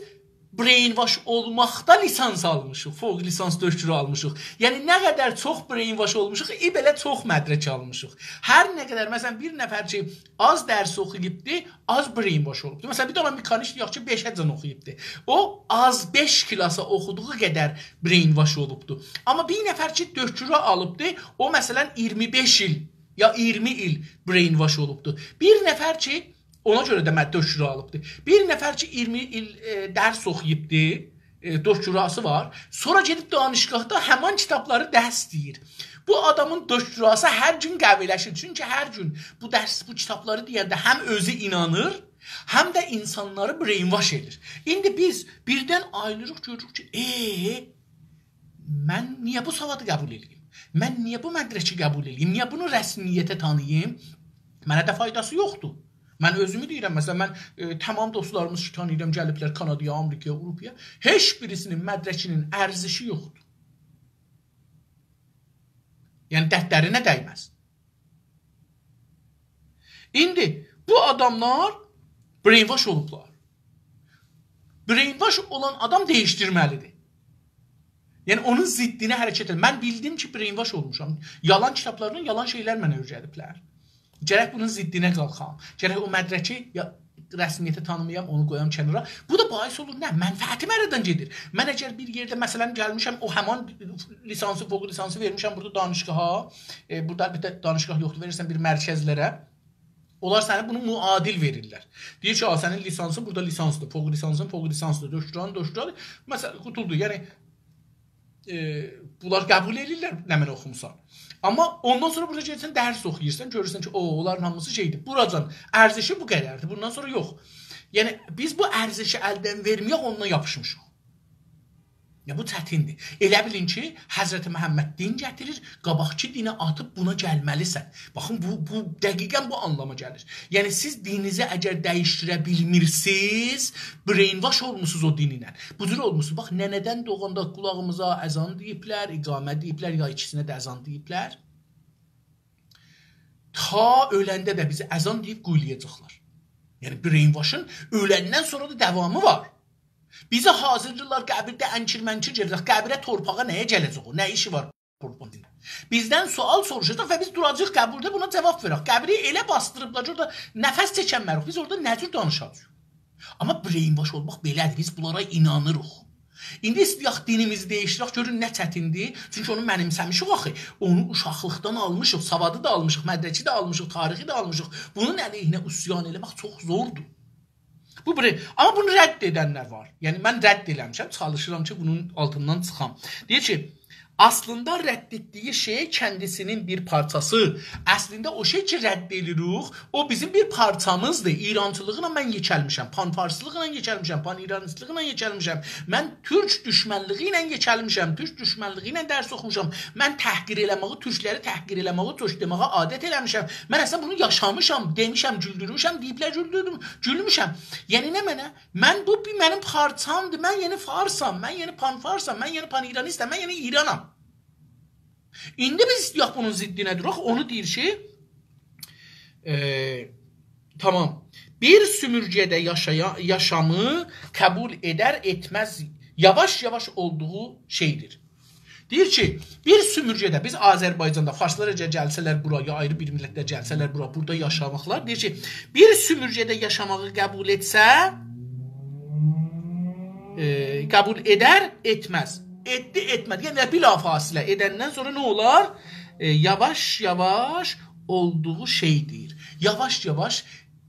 brainwash اولماقدا لیسانس آلمیشیق، فوق لیسانس، دکترا آلمیشیق. یعنی نه قدر چوخ brainwash اولموشوق، ای بئله چوخ مدرک آلمیشیق. هر نه قدر، مثلا، بیر نفر کی، آز درس اوخویوبدی، آز brainwash اولوبدو. مثلا، بیر دنه مکانیک دئیک کی، بئشه‌جن اوخویوبدو. او آز بئش کلاسا اوخودوغو قدر brainwash اولوبدو. آمما بیر نفر کی، دکترا آلیبدی، او، مثلا، اییرمی بئش ایل یا اییرمی ایل brainwash اولوبدو. بیر نفر کی، اونا گؤره ده من دکترا آلیبدی. بیر نفر کی، اییرمی ایل، ائ، درس اوخویوبدی، ائ، دکتراسی وار، سونرا گئدیب دانشگاهدا همان کیتابلاری درس دئییر. بو آدامین دکتراسی هر گون قوی‌لشیر. چونکی هر گون بو درس، بو کیتابلاری دئینده هم اؤزو اینانیر، هم ده اینسانلاری brainwash ائدیر. ایندی بیز بیردن آییلیریق، گؤروروک کی، ائ، من نییه بو سوادی قبول ائله‌ییم؟ من نییه بو مدرکی قبول ائله‌ییم؟ نییه بونو رسمیته تانیییم؟ منه ده فایداسی یوخدور. من اؤزومو دئییرم، مثلا، من، ائ، تمام دوستلاریمیز کی، تانیییرام، گلیبلر کانادایا، آمریکایا، آوروپایا، هئچ بیریسینین مدرکینین ارزشی یوخدور. یعنی، دردلرینه دیمز. ایندی بو آداملار brainwash اولوبلار. Brainwash اولان آدام دییشدیرمه‌لیدیر. یعنی، اونون ضدینه حرکت ائدیر. من بیلدیم کی، brainwash اولموشام. یالان کیتابلارلا یالان شئیلر منه اؤیره‌دیبلر. گرک بونون ضدینه قالخام. گرک او مدرکی یا رسمیته تانیمایام، اونو قویام کنارا. بو دا باعث اولور، نه؟ منفعتیم آرادان گئدیر. من اگر بیر یئرده، مثلا، گلمیشم، او همان لیسانسی، فوق لیسانسی وئرمیشم بورادا دانشگاها. ائ، بورادا البته دانشگاه یوخدور، وئریرسن بیر مرکزلره. اونلار سنه بونو معادل وئریرلر. دئییر کی، «آ، سنین لیسانسین بورادا لیسانسدیر، فوق لیسانسین فوق لیسانسدیر، دکتران دکترادیر.» مثلا، قوتولدو. یعنی، ائ، بونلار قبول ائدیرلر نمنه اوخوموسان. آمما اوندان سونرا بورادا گئدیرسن، درس اوخویورسان، گؤرورسن کی، او، اونلارین هامیسی شئیدیر. بوراجان ارزشی بو قدردیر، بوندان سونرا یوخ. یعنی، بیز بو ارزشی الدن وئرمه‌یک، اونونلا یاپیشمیشیق. یا، بو چتیندیر. ائله بیلین کی، حضرت محمد دین گتیریر، قاباقکی دینی آتیب بونا گلمه‌لیسن. باخین، بو، بو دقیقاً بو آنلاما گلیر. یعنی، سیز دینینیزی اگر دییشدیره بیلمیرسینیز، brainwash اولموسونوز او دین ایله. بو جور اولموسونوز. باخ، ننه‌دن دوغاندا قولاغیمیزا اذان دئییبلر، اقامه دئییبلر، یا ایکیسینه ده اذان دئییبلر. تا اؤلنده ده بیزی اذان دئییب قویولایاجاقلار. یعنی، brainwash-ین اؤلندن سونرا دا داوامی وار. بیزی حاضیرلاییرلار، قبیرده انکیر منکیر گئده‌جک. قبیره، تورپاغا نه‌یه گله‌جک او؟ نه ایشی وار تورپاغین؟ بیزدن سؤال سوروشاجاق و بیز دوراجاغیق قبیرده، بونا جاواب وئرک. قبیری ائله باسدیریبلار کی، اورادا نفس چکمه‌ریک. بیز اورادا نه جور دانیشاجاغیق؟ آمما brainwash اولماق بئله‌دیر. بیز بونلارا اینانیریق. ایندی ایسته‌یک دینیمیزی دییشدیرک، گؤرون نه چتیندیر. چونکی اونو منیمسه‌میشیک آخی. اونو اوشاقلیقدان آلمیشیق، سوادی دا آلمیشیق، مدرکی ده آلمیشیق، تاریخی ده آلمیشیق. بونون علیهینه عصیان ائله‌مک چوخ زوردور. بو بیر، آمما بونو رد ائدنلر وار. یعنی، من رد ائله‌میشم، چالیشیرام کی، بونون آلتیندان چیخام. دئییر کی، اصلینده رد ائتدیگی شئی کندیسینین بیر پارچاسی. اصلینده او شئی کی، رد ائدیریک، او بیزیم بیر پارچامیزدیر. ایرانچیلیقلا من یئکه‌لمیشم، پان‌فارسلیقلا یئکه‌لمیشم، پان‌ایرانیستلیقلا یئکه‌لمیشم. من تورک دوشمنلیگی ایله یئکه‌لمیشم، تورک دوشمنلیگی ایله درس اوخوموشام. من تحقیر ائله‌مه‌یی، تورکلری تحقیر ائله‌مه‌یی، توش دئمه‌یه عادت ائله‌میشم. من اصلاً بونو یاشامیشام، دئمیشم، گولدورموشم، دئییبلر گولدوردوم، گولموشم. یعنی نه منه؟ من بو بیر منیم پارچامدیر. من یعنی فارسام، من یعنی پان‌فارسام، من یعنی پان‌ایرانیستم، من یعنی ایرانام. ایندی بیز ایسته‌یک بونون ضدینه دوراق، اونو دئییر کی، ائ، تامام. بیر سومورگه‌ده یاشایا-، یاشامی قبول ائدر ائتمز، یاواش-یاواش اولدوغو شئیدیر. دئییر کی، بیر سومورگه‌ده، بیز آذربایجاندا، فارسلار اگر گلسه‌لر بورا، یا آیری بیر میللتلر گلسه‌لر بورا، بورادا یاشاماقلار، دئییر کی، بیر سومورگه‌ده یاشاماغی قبول ائتسه، ائ، قبول ائدر، ائتمز. ائتدی، ائتمه‌دی. یعنی، بلافاصله ائدندن سونرا نه اولار؟ ائ، یاواش-یاواش اولدوغو شئیدیر. یاواش-یاواش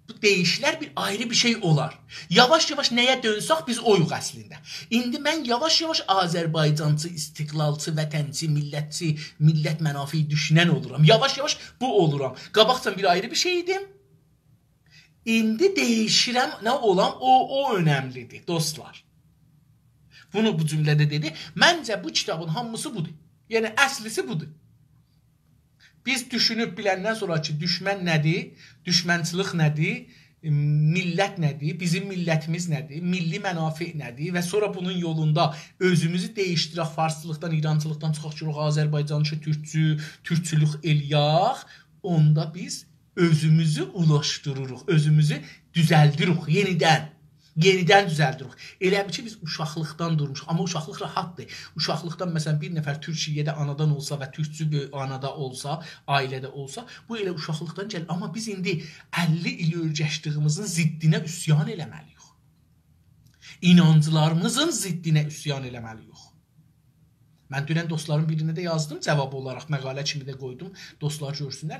بو دییشیلر، بیر آیری بیر شئی اولار. یاواش-یاواش نه‌یه دؤنسک، بیز اویوق اصلینده. ایندی من یاواش-یاواش آذربایجانچی، استقلالچی، وطنچی، میللتچی، میللت منافعی دوشونن اولورام. یاواش-یاواش بو اولورام. قاباقجان بیر آیری بیر شئی ایدیم. ایندی دییشیرم، نه اولام، او، او اؤنملیدیر، دوستلار. بونو بو جمله‌ده دئدی. منجه، بو کیتابین هامیسی بودور. یعنی، اصلیسی بودور. بیز دوشونوب بیلندن سونرا کی، دوشمن نه‌دیر، دوشمنچیلیک نه‌دیر، میللت نه‌دیر، بیزیم میللتیمیز نه‌دیر، میللی منافع نه‌دیر و سونرا بونون یولوندا اؤزوموزو دییشدیرک، فارسچیلیقدان، ایرانچیلیقدان چیخاق، گئدک آذربایجانچی، تورکچو، تورکچولوک ائله‌یک، اوندا بیز اؤزوموزو اولاشدیریریق، اؤزوموزو دوزلدیریک یئنیدن. یئنیدن دوزلدیریک. ائله بیل کی، بیز اوشاقلیقدان دورموشوق. آمما اوشاقلیق راحتدیر. اوشاقلیقدان، مثلاً، بیر نفر تورکیه‌ده آنادان اولسا و تورکچو بیر آنادا اولسا، عائله‌ده اولسا، بو ائله اوشاقلیقدان گلیر. آمما بیز ایندی اللی ایل اؤرگشدیگیمیزین ضدینه عصیان ائله‌مه‌لی‌ییک. اینانجلاریمیزین ضدینه عصیان ائله‌مه‌لی‌ییک. من دونن دوستلارین بیرینه ده یازدیم، جاواب اولاراق مقاله کیمی ده قویدوم، دوستلار گؤرسونلر.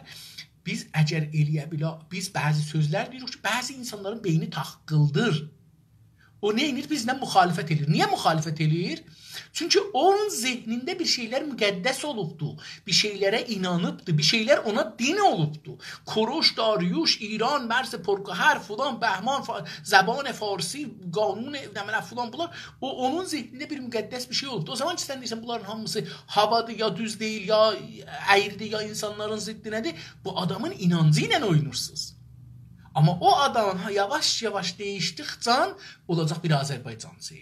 بیز اگر ائلیه بیلا، بیز بعضی سؤزلر دئییریک کی، بعضی اینسانلارین بئینی تاققیلدیر. او نه ائدیر؟ بیزله مخالفت ائله‌ییر. نییه مخالفت ائله‌ییر؟ چونکی اونون ذهنینده بیر شئیلر مقدس اولوبدو، بیر شئیلره اینانیبدی، بیر شئیلر اونا دین اولوبدو. کوروش، داریوش، ایران، مرز پرگوهر، فلان، بهمان، فا-، زبان فارسی، قانون، نمنه، فلان، بونلار، او، اونون ذهنینده بیر مقدس بیر شئی اولوبدو. او زامان کی، سن دئییرسن، بونلارین هامیسی هاوادیر، یا دوز دئییل، یا اَیری‌دیر، یا اینسانلارین ضدینه‌دیر، بو آدامین اینانجی ایله اوینایرسینیز. آمما او آدام، ها، یاواش-یاواش دییشدیکجه اولاجاق بیر آذربایجانچی.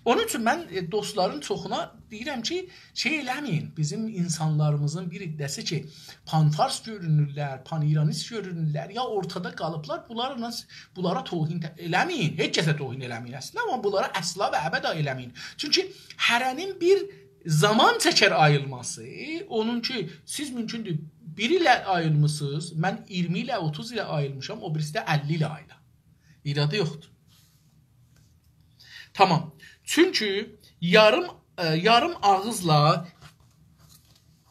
اونون اوچون من، ائ، دوستلارین چوخونا دئییرم کی، شئی ائله‌مه‌یین، بیزیم اینسانلاریمیزین بیر عده‌سی کی، پان‌فارس گؤرونورلر، پان‌ایرانیست گؤرونورلر، یا اورتادا قالیبلار، بونلارلا، بونلارا توهین ت-، ائله‌مه‌یین، هئچ کسه توهین ائله‌مه‌یین اصلینده، آمما بونلارا اصلا و ابدا ائله‌مه‌یین. چونکی هره‌نین بیر زامان چکر آییلماسی، اونون کی، سیز مومکوندور، بیر ایله آییلمیسینیز، من اییرمی ایله، اوتوز ایله آییلمیشام، او بیریسی ده اللی ایله آییلار. ایرادی یوخدور. تامام. چونکی یاریم، ائ، یاریم آغیزلا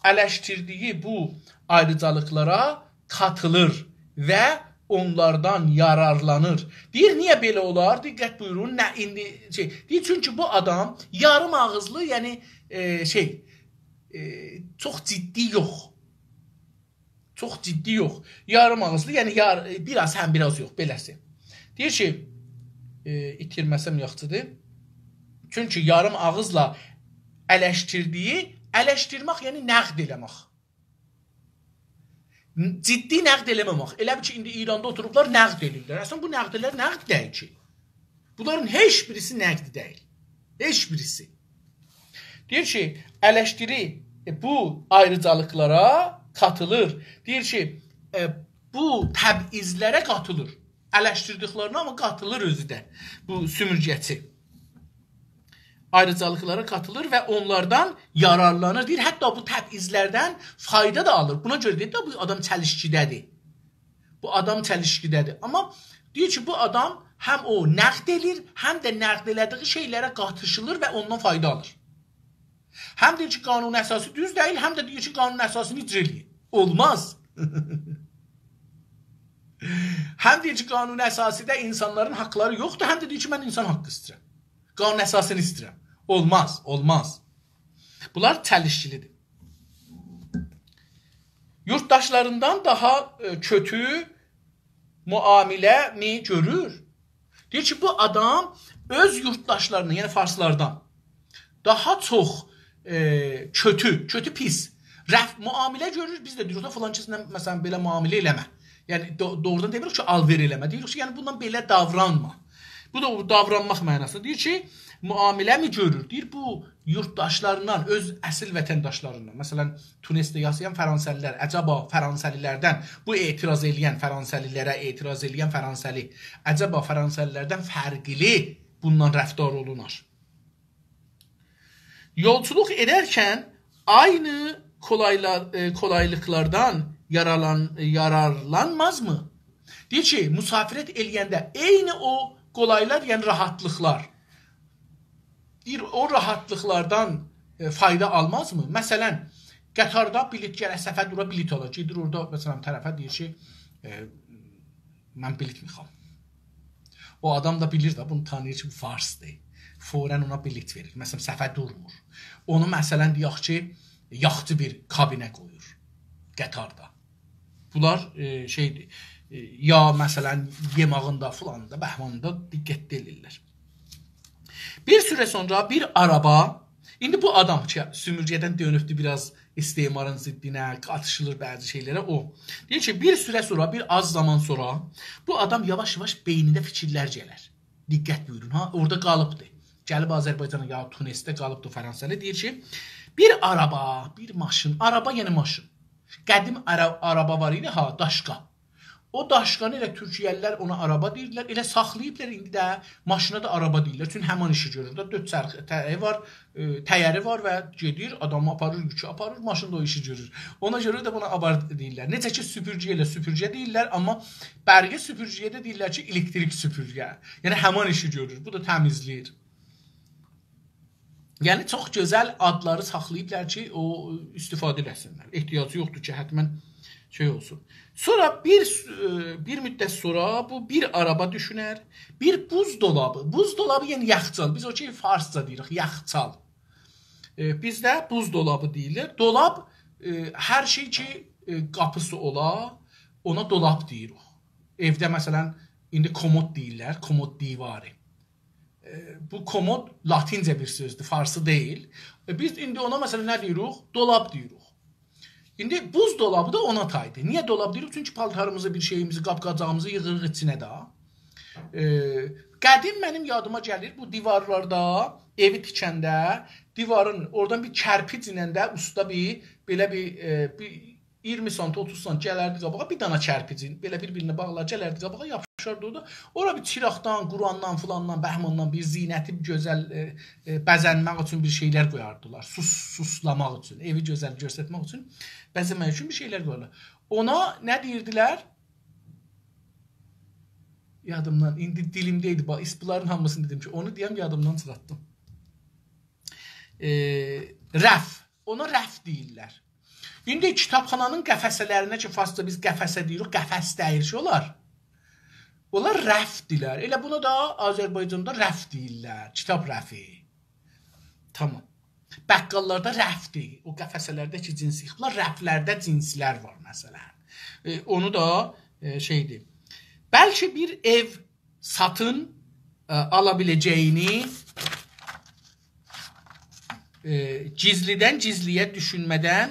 الشدیردیگی بو آیریجالیقلارا قاتیلیر و اونلاردان یارارلانیر. دئییر، نییه بئله اولار؟ دقت بویورون، نه ایندی شئی. دئییر، چونکی بو آدام یاریم آغیزلی، یعنی، ائ، شئی، ائ، چوخ جدی یوخ. چوخ جدی یوخ. یاریم آغیزلی، یعنی یار-، بیر آز، هم بیر آز یوخ، بئله‌سی. دئییر کی، ائ، ایتیرمه‌سم یاخشیدیر. چونکی یاریم آغیزلا الشدیردیگی، الشدیرمک، یعنی نقد ائله‌مک. جدی نقد ائله‌مه‌مک. ائله بیل کی، ایندی ایراندا اوتوروبلار، نقد ائله‌ییرلر. اصلاً، بو نقدلر نقد دئییل کی. بونلارین هئچ بیریسی نقد دئییل. هئچ بیریسی. دئییر کی، الشدیری، ائ، بو آیریجالیقلارا قاتیلیر. دئییر کی، ائ، بو تبعیضلره قاتیلیر. الشدیردیکلرینه آمما قاتیلیر اؤزو ده. بو سومورگه‌چی آیریجالیقلارا قاتیلیر و اونلاردان یارارلانیر. دئییر، حتی بو تبعیضلردن فایدا دا آلیر. بونا گؤره دئییر ده، بو آدام چلیشکیده‌دیر. بو آدام چلیشکیده‌دیر. آمما دئییر کی، بو آدام هم او نقد ائله‌ییر، هم ده نقد ائله‌دیگی شئیلره قاتیشیلیر و اوندان فایدا آلیر. هم دئییر کی، قانون اساسی دوز دئییل، هم ده دئییر کی، قانون اساسینی اجرا ائله‌یین. اولماز. هم دئییر کی، قانون اساسی‌ده اینسانلارین حاقلاری یوخدور، هم ده دئییر کی، من اینسان حاققی ایسته‌ییرم. قانون اساسینی ایسته‌ییرم. اولماز، اولماز. بونلار چلیشکیلی‌دیر. یورتداشلاریندان داها، ائ، کؤتو معامله می گؤرور؟ دئییر کی، بو آدام اؤز یورتداشلاریندان، یعنی فارسلاردان داها چوخ، ائ، کؤتو، کؤتو، پیس رف-، معامله گؤرور. بیز ده دئییریک دا، فلان کسینن، مثلاً، بئله معامله ائله‌مه. یعنی، دو-، دوغرودان دئمیریک کی، آلوئر ائله‌مه. دئییریک کی، یعنی، بونونان بئله داورانما. بو دا داورانماق معناسیندا. دئییر کی، معامله می گؤرور؟ دئییر، بو یورتداشلاریندان، اؤز اصیل وطنداشلاریندان. مثلاً، تونسده یاشایان فرانسه‌لی‌لر، عجبا فرانسه‌لی‌لردن، بو اعتراض ائله‌ین فرانسه‌لی‌لره، اعتراض ائله‌ین فرانسه‌لی، عجبا فرانسه‌لی‌لردن فرقلی بوندان رفتار اولونار؟ یولچولوق ائدرکن عینی کولایلا-، ائ، کولایلیقلاردان یارالان-، یارارلانمازمی؟ دئییر کی، مسافرت ائله‌ینده عینی او قولایلار، یعنی راحتلیقلار، دئییر، او راحتلیقلاردان، ائ، فایدا آلمازمی؟ مثلاً، قطاردا بلیط، گرک صفه دورا، بلیط آلا. گئدیر اورادا، مثلاً، طرفه دئییر کی، ائ، «من بلیط می‌خوام.» او آدام دا بیلیر ده، بونو تانیییر کی، بو فارسدیر. فوراً اونا بلیط وئریر. مثلاً، صفه دورمور. اونو، مثلاً، دئیک کی، یاخچی بیر کابینه قویور قطاردا. بونلار، ائ، شئیدیر، ائ، یا، مثلاً، یئماغیندا، فلانیندا، بهمانیندا دقتلی ائله‌ییرلر. بیر سوره سونرا بیر آرابا، ایندی بو آدام کی، سومورگه‌دن دؤنوبدور بیر آز استعمارین ضدینه، قاتیشیلیر بعضی شئیلره، او. دئییر کی، بیر سوره سونرا، بیر آز زامان سونرا بو آدام یاواش-یاواش بئینینه فیکیرلر گلر. دقت بویورون، ها، اورادا قالیبدی. گلیب آذربایجانا، یا تونسده قالیبدی فرانسه‌لی. دئییر کی، بیر آرابا، بیر ماشین، آرابا، یعنی ماشین. قدیم آرا-، آرابا وار ایدی، ها، داشقا. او داشقانی ائله تورکیه‌لی‌لر اونا آرابا دئییرلر، ائله ساخلاییبلار، ایندی ده ماشینا دا آرابا دئییرلر. چونکی همان ایشی گؤرور ده، دؤرد چرخ، ته‌یری وار، ائ، ته‌یری وار و گئدیر، آدامی آپاریر، یوکو آپاریر، ماشین دا او ایشی گؤرور. اونا گؤره ده بونا آبار دئییرلر. نئجه کی، سوپورگه‌یه ائله سوپورگه دئییرلر، آمما برقی سوپورگه‌یه ده دئییرلر کی، الکتریک سوپورگه. یعنی، همان ایشی گؤرور. بو دا تمیزله‌ییر. یعنی، چوخ گؤزل آدلاری ساخلاییبلار کی، او استفاده ائله‌سینلر. احتیاجی یوخدور کی، حتماً شئی اولسون. سونرا بیر س-، ائ، بیر مدت سونرا بو بیر آرابا دوشونر، بیر بوزدولابی. بوزدولابی، یعنی یخچال. بیز او کی، فارسجا دئییریک، یخچال. ائ، بیزده بوزدولابی دئییلیر. دولاب، ائ، هر شئی کی، ائ، قاپیسی اولا، اونا دولاب دئییریک. ائوده، مثلاً، ایندی کمد دئییرلر، کمد دیواری. ائ، بو کمد لاتینجه بیر سؤزدور، فارسی دئییل. ائ، بیز ایندی اونا، مثلاً، نه دئییریک؟ دولاب دئییریک. ایندی بوزدولابی دا اونا تایدیر. نییه دولاب دئییریک؟ چونکی پالتاریمیزی، بیر شئییمیزی، قاب-قاجاغیمیزی ییغیریق ایچینه ده. ائ، قدیم منیم یادیما گلیر، بو دیوارلاردا، ائوی تیکنده، دیوارین اورادان بیر کرپیجله ده اوستا بیر، بئله بیر، ائ، بیر اییرمی سانت، اوتوز سانت گلردی قاباغا، بیر دانا کرپیجین بئله بیر-بیرینه باغلار، گلردی قاباغا، یاپیشاردی اورادا. اورا بیر چیراقدان، قرآندان، فلاندان، بهماندان بیر زینتی، بیر گؤزل، ائ، ائ، بزه‌نمک اوچون بیر شئیلر قویاردیلار. سوس-، سوسلاماق اوچون، ائوی گؤزل گؤسترمک اوچون، بزه‌مک اوچون بیر شئیلر قویاردیلار. اونا نه دئییردیلر؟ یادیمدان، ایندی دیلیمده ایدی. باخ، بونلارین هامیسینی دئدیم کی، اونو دئیم، یادیمدان چیخارتدیم. ائ، رف. اونا رف دئییرلر. ایندی کیتابخانانین قفسه‌لرینه کی، فارسجا بیز قفسه دئییریک، قفس دئییل کی، اونلار. اونلار رفدیلر. ائله بونا دا آذربایجاندا رف دئییرلر، کیتاب رفی. تامام. بقاللاردا رفدیر. او قفسه‌لرده کی، جنس ییغیبلار، رفلرده جنسلر وار، مثلاً. ائ، اونو دا، ائ، شئیدیر. بلکه بیر ائو ساتین، ائ، آلا بیله‌جه‌یینی ائ، گیزلیدن گیزلییه دوشونمه‌دن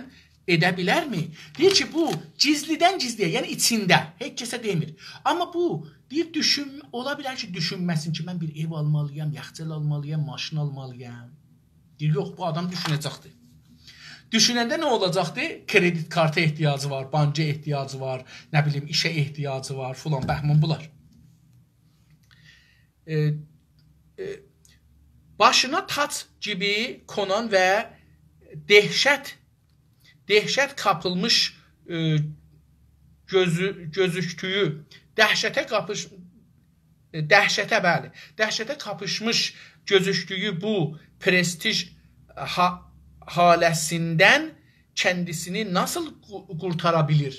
ائده بیلرمی؟ دئییر کی، بو گیزلیدن گیزلییه، یعنی ایچینده، هئچ کسه دئمیر. آمما بو، دئییر، دوشون، اولا بیلر کی، دوشونمه‌سین کی، من بیر ائو آلمالییام، یخچال آلمالییام، ماشین آلمالییام. دئییر، یوخ، بو آدام دوشونه‌جکدیر. دوشوننده نه اولاجاقدی؟ کردیت کارتا احتیاجی وار، بانکا احتیاجی وار، نه بیلیم، ایشه احتیاجی وار، فلان، بهمان بونلار. ائ، ائ، باشینا تاج کیمی قونان و دهشت، دهشت قاپیلمیش، ائ، گؤزو-، گؤزوکدویو، دهشته قاپیش-، ائ، دهشته، بلی، دهشته قاپیشمیش گؤزوکدویو بو پرستیژ ها-، هاله‌سیندن کندیسینی ناسیل قو-، قورتارا بیلیر؟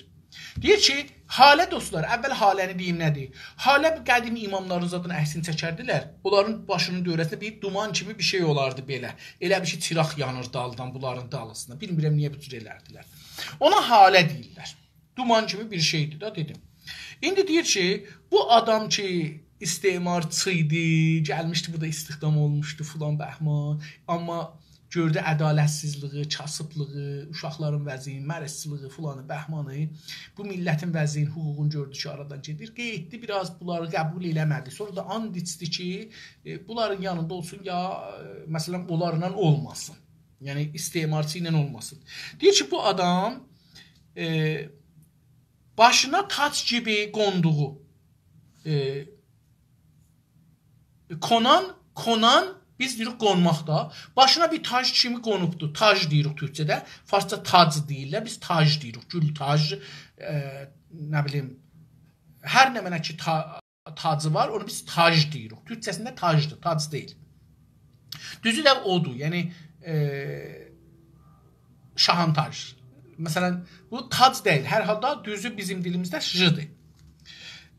دئییر کی، هاله، دوستلار، اول هاله‌نی دئییم نه‌دیر؟ هاله، قدیم اماملارین زادین عکسینی چکردیلر. اونلارین باشینین دؤوره‌سینده بیر دومان کیمی بیر شئی اولاردی بئله. ائله بیر شئی، چیراق یانیر دالدان بونلارین دالیسیندا. بیلمیرم نییه بو جور ائلردیلر. اونا هاله دئییرلر. دومان کیمی بیر شئیدیر ده، دئدیم. ایندی دئییر کی، بو آدام کی، استعمارچی ایدی، گلمیشدی، بورادا استخدام اولموشدو، فلان، بهمان. آمما گؤردو عدالتسیزلیگی، کاسیبلیغی، اوشاقلارین وضعیتین، مریضچیلیغی، فلانی، بهمانی، بو میللتین وضعیتین، حقوقون گؤردو کی، آرادان گئدیر. گئتدی، بیر آز بونلاری قبول ائله‌مه‌دی. سونرا دا آند ایچدی کی، ائ، بونلارین یانیندا اولسون، یا، ائ، مثلا، اونلارلا اولماسین. یعنی، استعمارچی ایله اولماسین. دئییر کی، بو آدام، ائ، باشینا تاج کیمی قوندوغو، ائ، قونان، قونان، بیز دئییریک قونماق دا. باشینا بیر تاج کیمی قونوبدور. تاج دئییریک تورکجه‌ده. فارسجا تاج دئییرلر. بیز تاج دئییریک. گول تاج، ائ، نه بیلیم، هر نمنه کی تا-، تاجی وار، اونو بیز تاج دئییریک. تورکجه‌سینده تاجدیر، تاج دئییل. دوزو ده اودور. یعنی، ائ، شاهان تاج. مثلا، بو تاج دئییل. هر حالدا دوزو بیزیم دیلیمیزده ژدیر.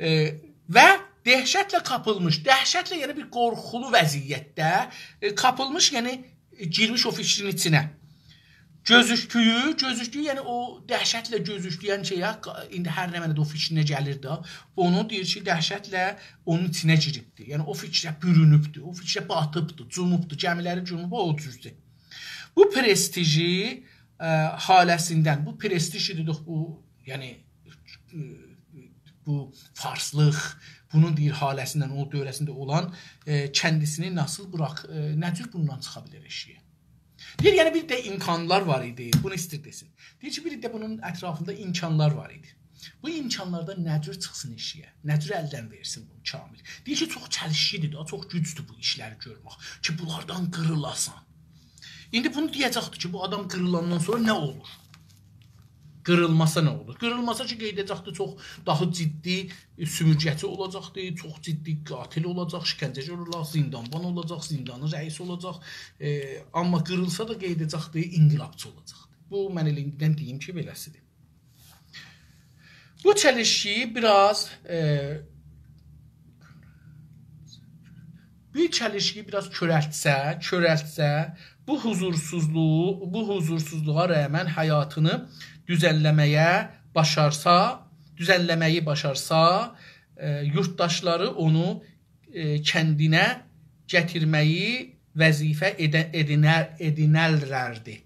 ائ، و دهشتله قاپیلمیش، دهشتله، یعنی بیر قورخولو وضعیتده، ائ، قاپیلمیش، یعنی، ائ، گیرمیش او فیکرین ایچینه. گؤزوکدویو، گؤزوکدویو، یعنی او دهشتله گؤزوکدوین شئیه، قا-، ایندی هر نمنه ده او فیکرینه گلیر ده، اونو دئییر کی، دهشتله اونون ایچینه گیریبدیر. یعنی او فیکره بورونوبدور، او فیکره باتیبدیر، جوموبدور، گمیلری جوموب، او جوردور. بو پرستیژی، ائ، هاله‌سیندن، بو پرستیژ دئدیک، بو، یعنی، ائ، بو فارسلیق، بونون دئییر هاله‌سیندن، او دؤوره‌سینده اولان، ائ، کندیسینی ناسیل بوراخ-، ائ، نه جور بوندان چیخا بیلر ائشییه؟ دئییر، یعنی بیر ده امکانلار وار ایدی، بونو ایستیر دئسین. دئییر کی، بیر ده بونون اطرافیندا امکانلار وار ایدی. بو امکانلاردان نه جور چیخسین ائشییه؟ نه جور الدن وئرسین بونو کامل؟ دئییر کی، چوخ چلیشکیدیر دا، چوخ گوجدور بو ایشلری گؤرمک کی، بونلاردان قیریلاسان. ایندی بونو دئیه‌جکدیر کی، بو آدام قیریلاندان سونرا نه اولور؟ قیریلماسا نه اولور؟ قیریلماسا کی، قاییداجاقدی، چوخ داها جدی، ائ، سومورگه‌چی اولاجاقدی، چوخ جدی قاتل اولاجاق، شکنجه‌جی اولاجاق، زندانبان اولاجاق، زندانین رئیسی اولاجاق. ائ، آمما قیریلسا دا قاییداجاقدی، انقلابچی اولاجاقدی. بو، من ائله ایندیدن دئییم کی، بئله‌سیدیر. بو چلیشکی‌یی بیر آز، ائ، بو چلیشکی‌یی بیر آز کؤرلتسه، کؤرلتسه، بو حضورسوزلوغو، بو حضورسوزلوغا رغمن حیاتینی دوزنله‌مه‌یه باشارسا، دوزنله‌مه‌یی باشارسا، ائ، یورتداشلاری اونو، ائ، کندینه گتیرمه‌یی وظیفه ائده-، ائدینر-، ائدینرلردی.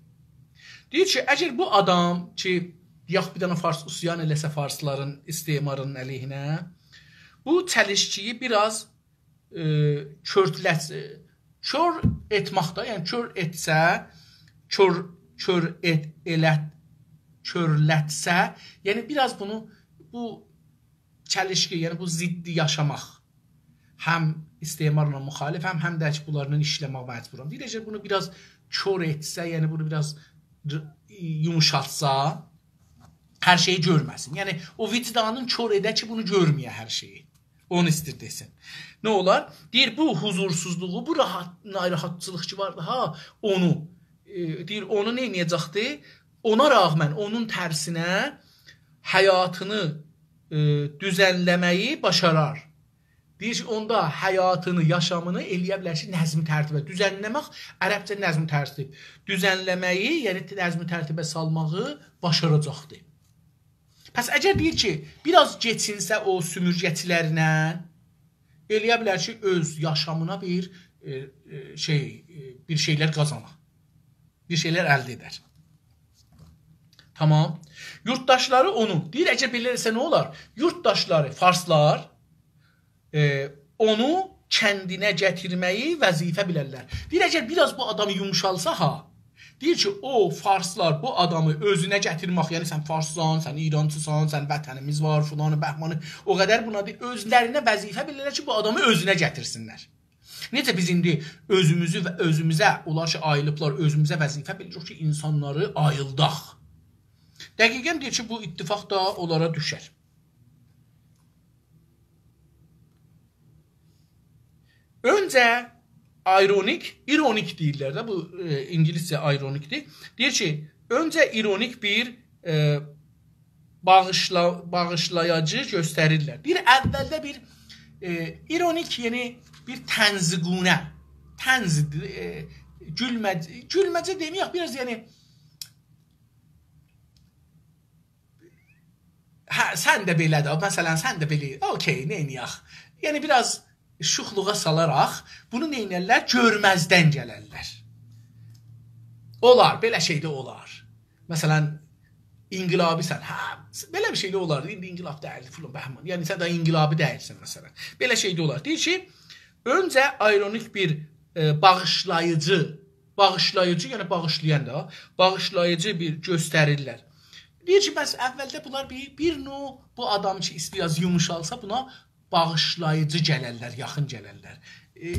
دئییر کی، اگر بو آدام کی، یاخود بیر دنه فارس عصیان ائله‌سه فارسلارین، استعمارین علیهینه، بو چلیشکی‌یی بیر آز، ائ، کؤرلتس-، کؤر ائتمک ده، یعنی کؤر ائتسه، کؤر، کؤر ائت-، ائلت-، کؤرلتسه، یعنی بیر آز بونو، بو چلیشکی، یعنی بو ضدی یاشاماق، هم استعمارلا مخالف، هم، هم ده کی، بونلارلا ایشله‌مک مجبورام. دئییر، اگر بونو بیر آز کؤر ائتسه، یعنی بونو بیر آز ر-، یوموشاتسا، هر شئیی گؤرمه‌سین. یعنی او وجدانین کؤر ائده کی، بونو گؤرمه‌یه هر شئیی. اونو ایستیر دئسین. نه اولار؟ دئییر، بو حضورسوزلوغو، بو راحت، ناراحتچیلیق کی واردی، ها، اونو، ائ، دئییر، اونو نه ائده‌جکدی؟ اونا رغمن، اونون ترسینه حیاتینی، ائ، دوزنله‌مه‌یی باشارار. دئییر کی، اوندا حیاتینی، یاشامینی ائلیه بیلر کی، نظم ترتیبه، دوزنله‌مک، عربجه نظم ترتیب، دوزنله‌مه‌یی، یعنی نظم ترتیبه سالماغی باشاراجاقدی. پس اگر دئییر کی، بیر آز کئچینسه او سومورگه‌چیلرله، ائلیه بیلر کی، اؤز یاشامینا بیر، ائ، ائ، شئی، ائ، بیر شئیلر قازانا. بیر شئیلر الده ائدر. تامام. یورتداشلاری اونو، دئییر، اگر بئله‌دیرسه نه اولار؟ یورتداشلاری، فارسلار، ائ، اونو کندینه گتیرمه‌یی وظیفه بیلرلر. دئییر، اگر بیر آز بو آدام یوموشالسا ها، دئییر کی، او فارسلار بو آدامی اؤزونه گتیرمک، یعنی سن فارسسان، سن ایرانچیسان، سن وطنیمیز وار، فلانی، بهمانی، او قدر بونا دئییر، اؤزلرینه وظیفه بیلرلر کی، بو آدامی اؤزونه گتیرسینلر. نئجه بیز ایندی اؤزوموزو و اؤزوموزه، اونلار کی، آییلیبلار، اؤزوموزه وظیفه بیلیریک کی، اینسانلاری آییلداق. دقیقاً دئییر کی، بو اتفاق دا اونلارا دوشر. اؤنجه ایرونیک، ایرونیک دئییرلر ده، بو، ائ، اینگیلیسجه ایرونیکدیر. دئییر کی، اؤنجه ایرونیک بیر، ائ، باغیشلا-، باغیشلاییجی گؤستریرلر. دئییر، اولده بیر، ائ، ایرونیک، یعنی بیر طنزگونه، طنز، ائ، گولمه-، گولمه‌جه دئمه‌یک، بیر آز، یعنی، هه، سن ده بئله ده، مثلاً، سن ده بئله، اوکی، نئینیه‌ک؟ یعنی، بیر آز شوخلوغا سالاراق بونو نئینرلر؟ گؤرمزدن گلرلر. اولار، بئله شئی ده اولار. مثلاً، انقلابی‌سن، هه، بئله بیر شئی ده اولار، ایندی انقلاب دئییل، فلان، بهمان. یعنی، سن ده انقلابی دئییلسن، مثلاً. بئله شئی ده اولار. دئییر کی، اؤنجه ایرونیک بیر، ائ، باغیشلاییجی، باغیشلاییجی، یعنی باغیشلایان دا، باغیشلاییجی بیر گؤستریرلر. دئییر کی، بس اولده بونلار بیر، بیر نوع بو آدام کی، ایسته‌ییر بیر آز یوموشالسا، بونا باغیشلاییجی گلرلر، یاخین گلرلر. ائ،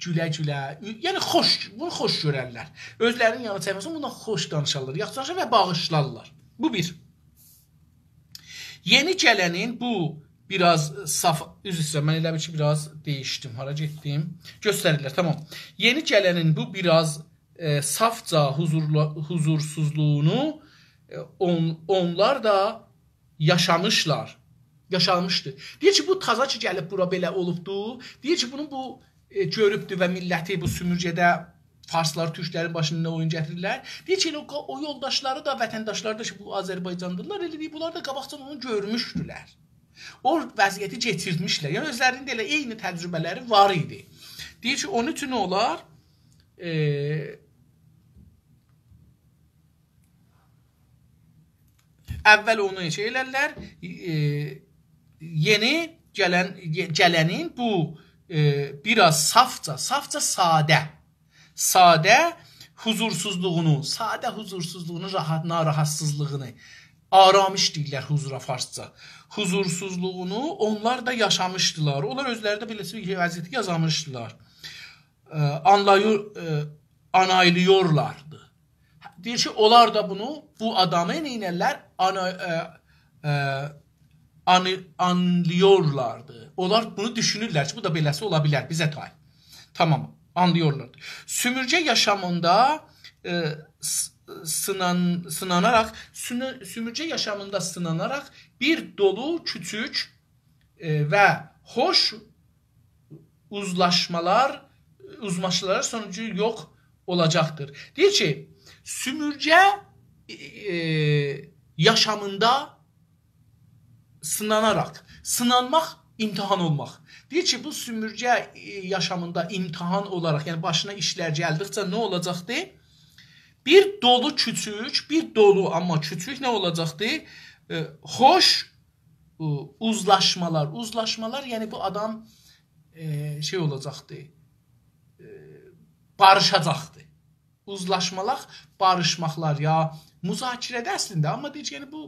گوله-گوله، یعنی خوش، بونو خوش گؤررلر. اؤزلرینین یانینا چکمه‌سین، بوندان خوش دانیشارلار، یاخشی دانیشارلار و باغیشلارلار. بو بیر. یئنی گلنین بو بیر آز صاف، عذر ایسته‌ییرم، من ائله بیل کی، بیر آز دییشدیم. هارا گئتدیم؟ گؤستریرلر، تامام. یئنی گلنین بو بیر آز، ائ، صافجا حضورلا-، حضورسوزلوغونو، ائ، اون-، اونلار دا یاشامیشلار. یاشامیشدی. دئییر کی، بو تازا کی گلیب بورا بئله اولوبدو. دئییر کی، بونو بو، ائ، گؤروبدو و میللتی بو سومورگه‌ده فارسلار، تورکلرین باشیندا اویون گتیریرلر. دئییر کی، ائله او، او یولداشلاری دا، وطنداشلاری دا کی، بو آذربایجانلی‌دیرلار، ائله دئییر، بونلار دا قاباقجادان اونو گؤرموشدولر. او وضعیتی کئچیرمیشلر. یعنی، اؤزلرینین ده ائله عینی تجربه‌لری وار ایدی. دئییر کی، اونون اوچون اولار، ائ، اول اونو شئی ائلرلر، ائ، یئنی گلن، گلنین بو، ائ، بیر آز صافجا، صافجا ساده، ساده حضورسوزلوغونو، ساده حضورسوزلوغونو، راحت، ناراحتسیزلیغینی، آرامش دئییرلر حضورا فارسجا. حضورسوزلوغونو اونلار دا یاشامیشدیلار. اونلار اؤزلری ده بئله‌سی بیر وضعیتی یاشامیشدیلار. ائ، آنلایور-، ائ، آنایلییورلاردی. دئییر کی، اونلار دا بونو، بو آدامی نئینرلر؟ آنا-، ائ، ائ، آنی-، آنلاییرلاردی. اونلار بونو دوشونورلر کی، بو دا بئله‌سی اولا بیلر، بیزه تای. تامام، آنلاییرلاردی. سومورگه یاشامیندا، ائ، س-، سینان-، سیناناراق، سونو-، سومورگه یاشامیندا سیناناراق بیر دولو کوچوک، ائ، و خوش اوزلاشمالار، اوزلاشمالار سونوجو یوخ اولاجاقدیر. دئییر کی، سومورگه، ائ، یاشامیندا سیناناراق، سینانماق، امتحان اولماق. دئییر کی، بو سومورگه، ائ، یاشامیندا امتحان اولاراق، یعنی باشینا ایشلر گلدیکجه نه اولاجاقدی؟ بیر دولو کوچوک، بیر دولو، آمما کوچوک نه اولاجاقدی؟ ائ، خوش، او، اوزلاشمالار. اوزلاشمالار، یعنی بو آدام، ائ، شئی اولاجاقدی، ائ، باریشاجاقدی. اوزلاشمالاق، باریشماقلار یا مذاکره‌ده اصلینده، آمما دئییر کی، یعنی بو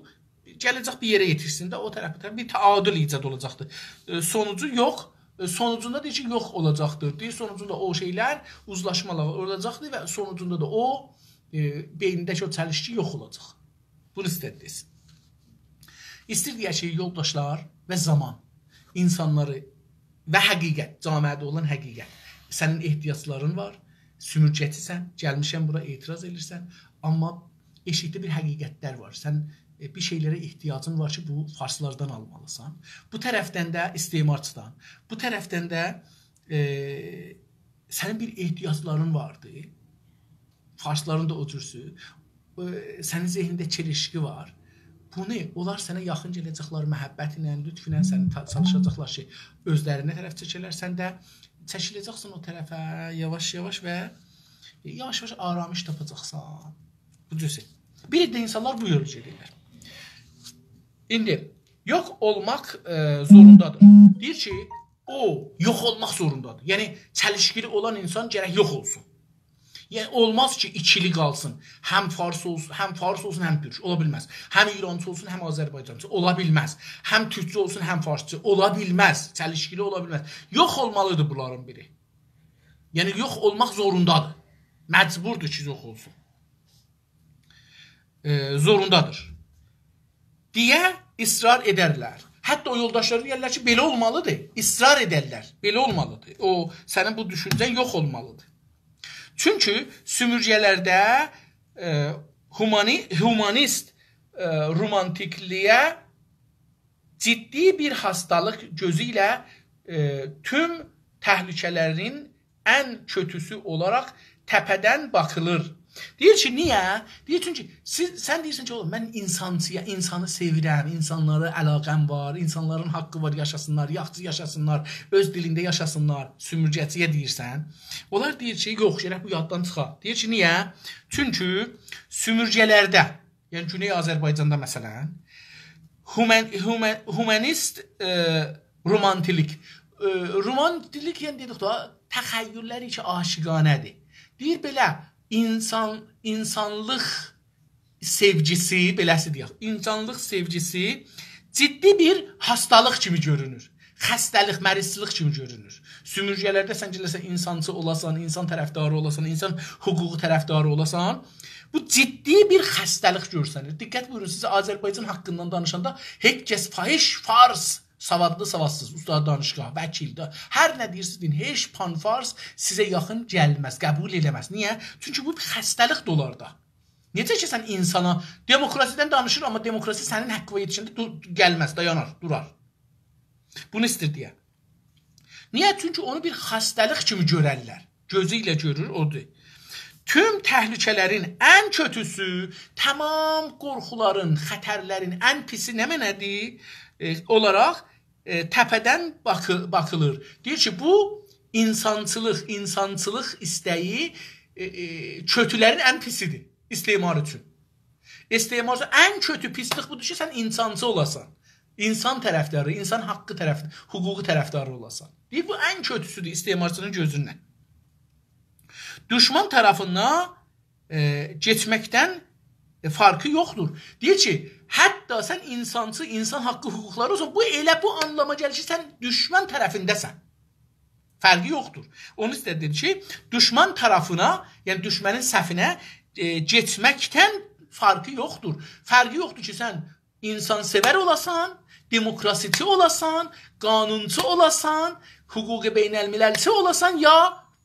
گله‌جک بیر یئره یئتیشسین ده، او طرف، بو طرف بیر تعادل ایجاد اولاجاقدیر. ائ، سونوجو یوخ، ائ، سونوجوندا دئییر کی، یوخ اولاجاقدیر. دئییر، سونوجوندا او شئیلر، اوزلاشمالار اولاجاقدیر و سونوجوندا دا او، ائ، بئینینده‌کی او چلیشکی یوخ اولاجاق. بونو ایسته‌دی دئسین. ایسته‌ییر دئیه کی، یولداشلار و زامان، اینسانلاری و حقیقت، جامعه‌ده اولان حقیقت. سنین احتیاجلارین وار، سومورگه‌چی‌سن، گلمیشسن بورا اعتراض ائدیرسن، آمما ائشیکده بیر حقیقتلر وار. سن، ائ، بیر شئیلره احتیاجین وار کی، بو فارسلاردان آلمالیسان. بو طرفدن ده استعمارچیدان، بو طرفدن ده، ائ، سنین بیر احتیاجلارین واردی. فارسلارین دا او جورسو. ائ، سنین ذهنینده چلیشکی وار. بونو، اونلار سنه یاخین گله‌جکلر محبت ایله، لطف ایله سنی تا-، چالیشاجاقلار کی، اؤزلرینه طرف چکیلر. سن ده چکیله‌جکسن او طرفه یاواش-یاواش و یاواش-یاواش آرامش تاپاجاقسان. بو جور شئی. بیر عده اینسانلار بو یولو گئدیرلر. ایندی، یوخ اولماق، ائ، زوروندادیر. دئییر کی، او یوخ اولماق زوروندادیر. یعنی، چلیشکیلی اولان اینسان گرک یوخ اولسون. یعنی، اولماز کی، ایکیلی قالسین. هم فارس اولسون، هم فارس اولسون، هم تورک. اولا بیلمز. هم ایرانچی اولسون، هم آذربایجانچی. اولا بیلمز. هم تورکچو اولسون، هم فارسچی. اولا بیلمز. چلیشکیلی اولا بیلمز. یوخ اولمالیدیر بونلارین بیری. یعنی، یوخ اولماق زوروندادیر. مجبوردور کی، یوخ اولسون. ائ، زوروندادیر. دئیه اصرار ائدرلر. حتی او یولداشلاری دئیرلر کی، بئله اولمالیدیر. اصرار ائدرلر. بئله اولمالیدیر. او، سنین بو دوشونجه‌ن یوخ اولمالیدیر. چونکی سومورگه‌لرده، ائ، هومانی-، هومانیست، ائ، رومانتیکلییه جدی بیر خسته‌لیک گؤزو ایله، ائ، توم تهلکه‌لرین ان کؤتوسو اولاراق تپه‌دن باخیلیر. دئییر کی، نییه؟ دئییر، چونکی سیز، سن دئییرسن کی، «اوغلوم، من اینسانچییام، اینسانی سئویرم، اینسانلارا علاقه‌م وار، اینسانلارین حاققی وار، یاشاسینلار، یاخشی یاشاسینلار، اؤز دیلینده یاشاسینلار»، سومورگه‌چییه دئییرسن. اونلار دئییر کی، یوخ، گرک بو یاددان چیخا. دئییر کی، نییه؟ چونکی سومورگه‌لرده، یعنی گونئی آذربایجاندا مثلا، هومن-، هومن-، هومانیست، ائ، رومانتیلیک. ائ، رومانتیلیک، یعنی دئدیک ده، تخیل‌لر کی، عاشقانه‌دیر. دئییر بئله، اینسان، اینسانلیق سئوگیسی، بئله‌سی دئیک، اینسانلیق سئوگیسی جدی بیر خسته‌لیک کیمی گؤرونور. خسته‌لیک، مریضلیک کیمی گؤرونور. سومورگه‌لرده سن گله‌سن، اینسانچی اولاسان، اینسان طرفداری اولاسان، اینسان حقوقو طرفداری اولاسان، بو جدی بیر خسته‌لیک گؤرسنیر. دقت بویورون، سیزه آذربایجان حاققیندان دانیشاندا هئچ کس، هئچ فارس، سوادلی، سوادسیز، استاد دانشگاه، وکیل ده، هر نه دئییرسینیز دئیین، هئچ پان‌فارس سیزه یاخین گلمز، قبول ائله‌مز. نییه؟ چونکی بو بیر خسته‌لیک دولاردا. نئجه کی، سن اینسانا دموکراسیدن دانیشیر، آمما دموکراسی سنین حاققینا یئتیشنده دور-، گلمز، دایانار، دورار. بونو ایستیر دئیه. نییه؟ چونکی اونو بیر خسته‌لیک کیمی گؤررلر. گؤزو ایله گؤرور، اودور. توم تهلکه‌لرین ان کؤتوسو، تمام قورخولارین، خطرلرین ان پیسی نمنه‌دیر؟ ائ، اولاراق، ائ، تپه‌دن باخی-، باخیلیر. دئییر کی، بو اینسانچیلیق، اینسانچیلیق ایسته‌یی، ائ، ائ، کؤتولرین ان پیسیدیر استعمار اوچون. استعمار اوچون ان کؤتو پیسلیک بودور کی، سن اینسانچی اولاسان. اینسان طرفداری، اینسان حاققی طرف، حقوقو طرفداری اولاسان. دئییر، بو ان کؤتوسودور استعمارچی‌نین گؤزوندن. دوشمان طرفینه، ائ، کئچمکدن، ائ، فرقی یوخدور. دئییر کی، حتی سن اینسانچی، اینسان حاققی، حقوقلاری اولسون، بو ائله بو آنلاما گلیر کی، سن دوشمان طرفینده‌سن. فرقی یوخدور. اونون اوسته دئدی کی، دوشمان طرفینه، یعنی دوشمنین صفینه، ائ، کئچمکدن فرقی یوخدور. فرقی یوخدور کی، سن اینسان‌سئور اولاسان، دموکراسیچی اولاسان، قانونچو اولاسان، حقوق بین‌المللچی اولاسان، یا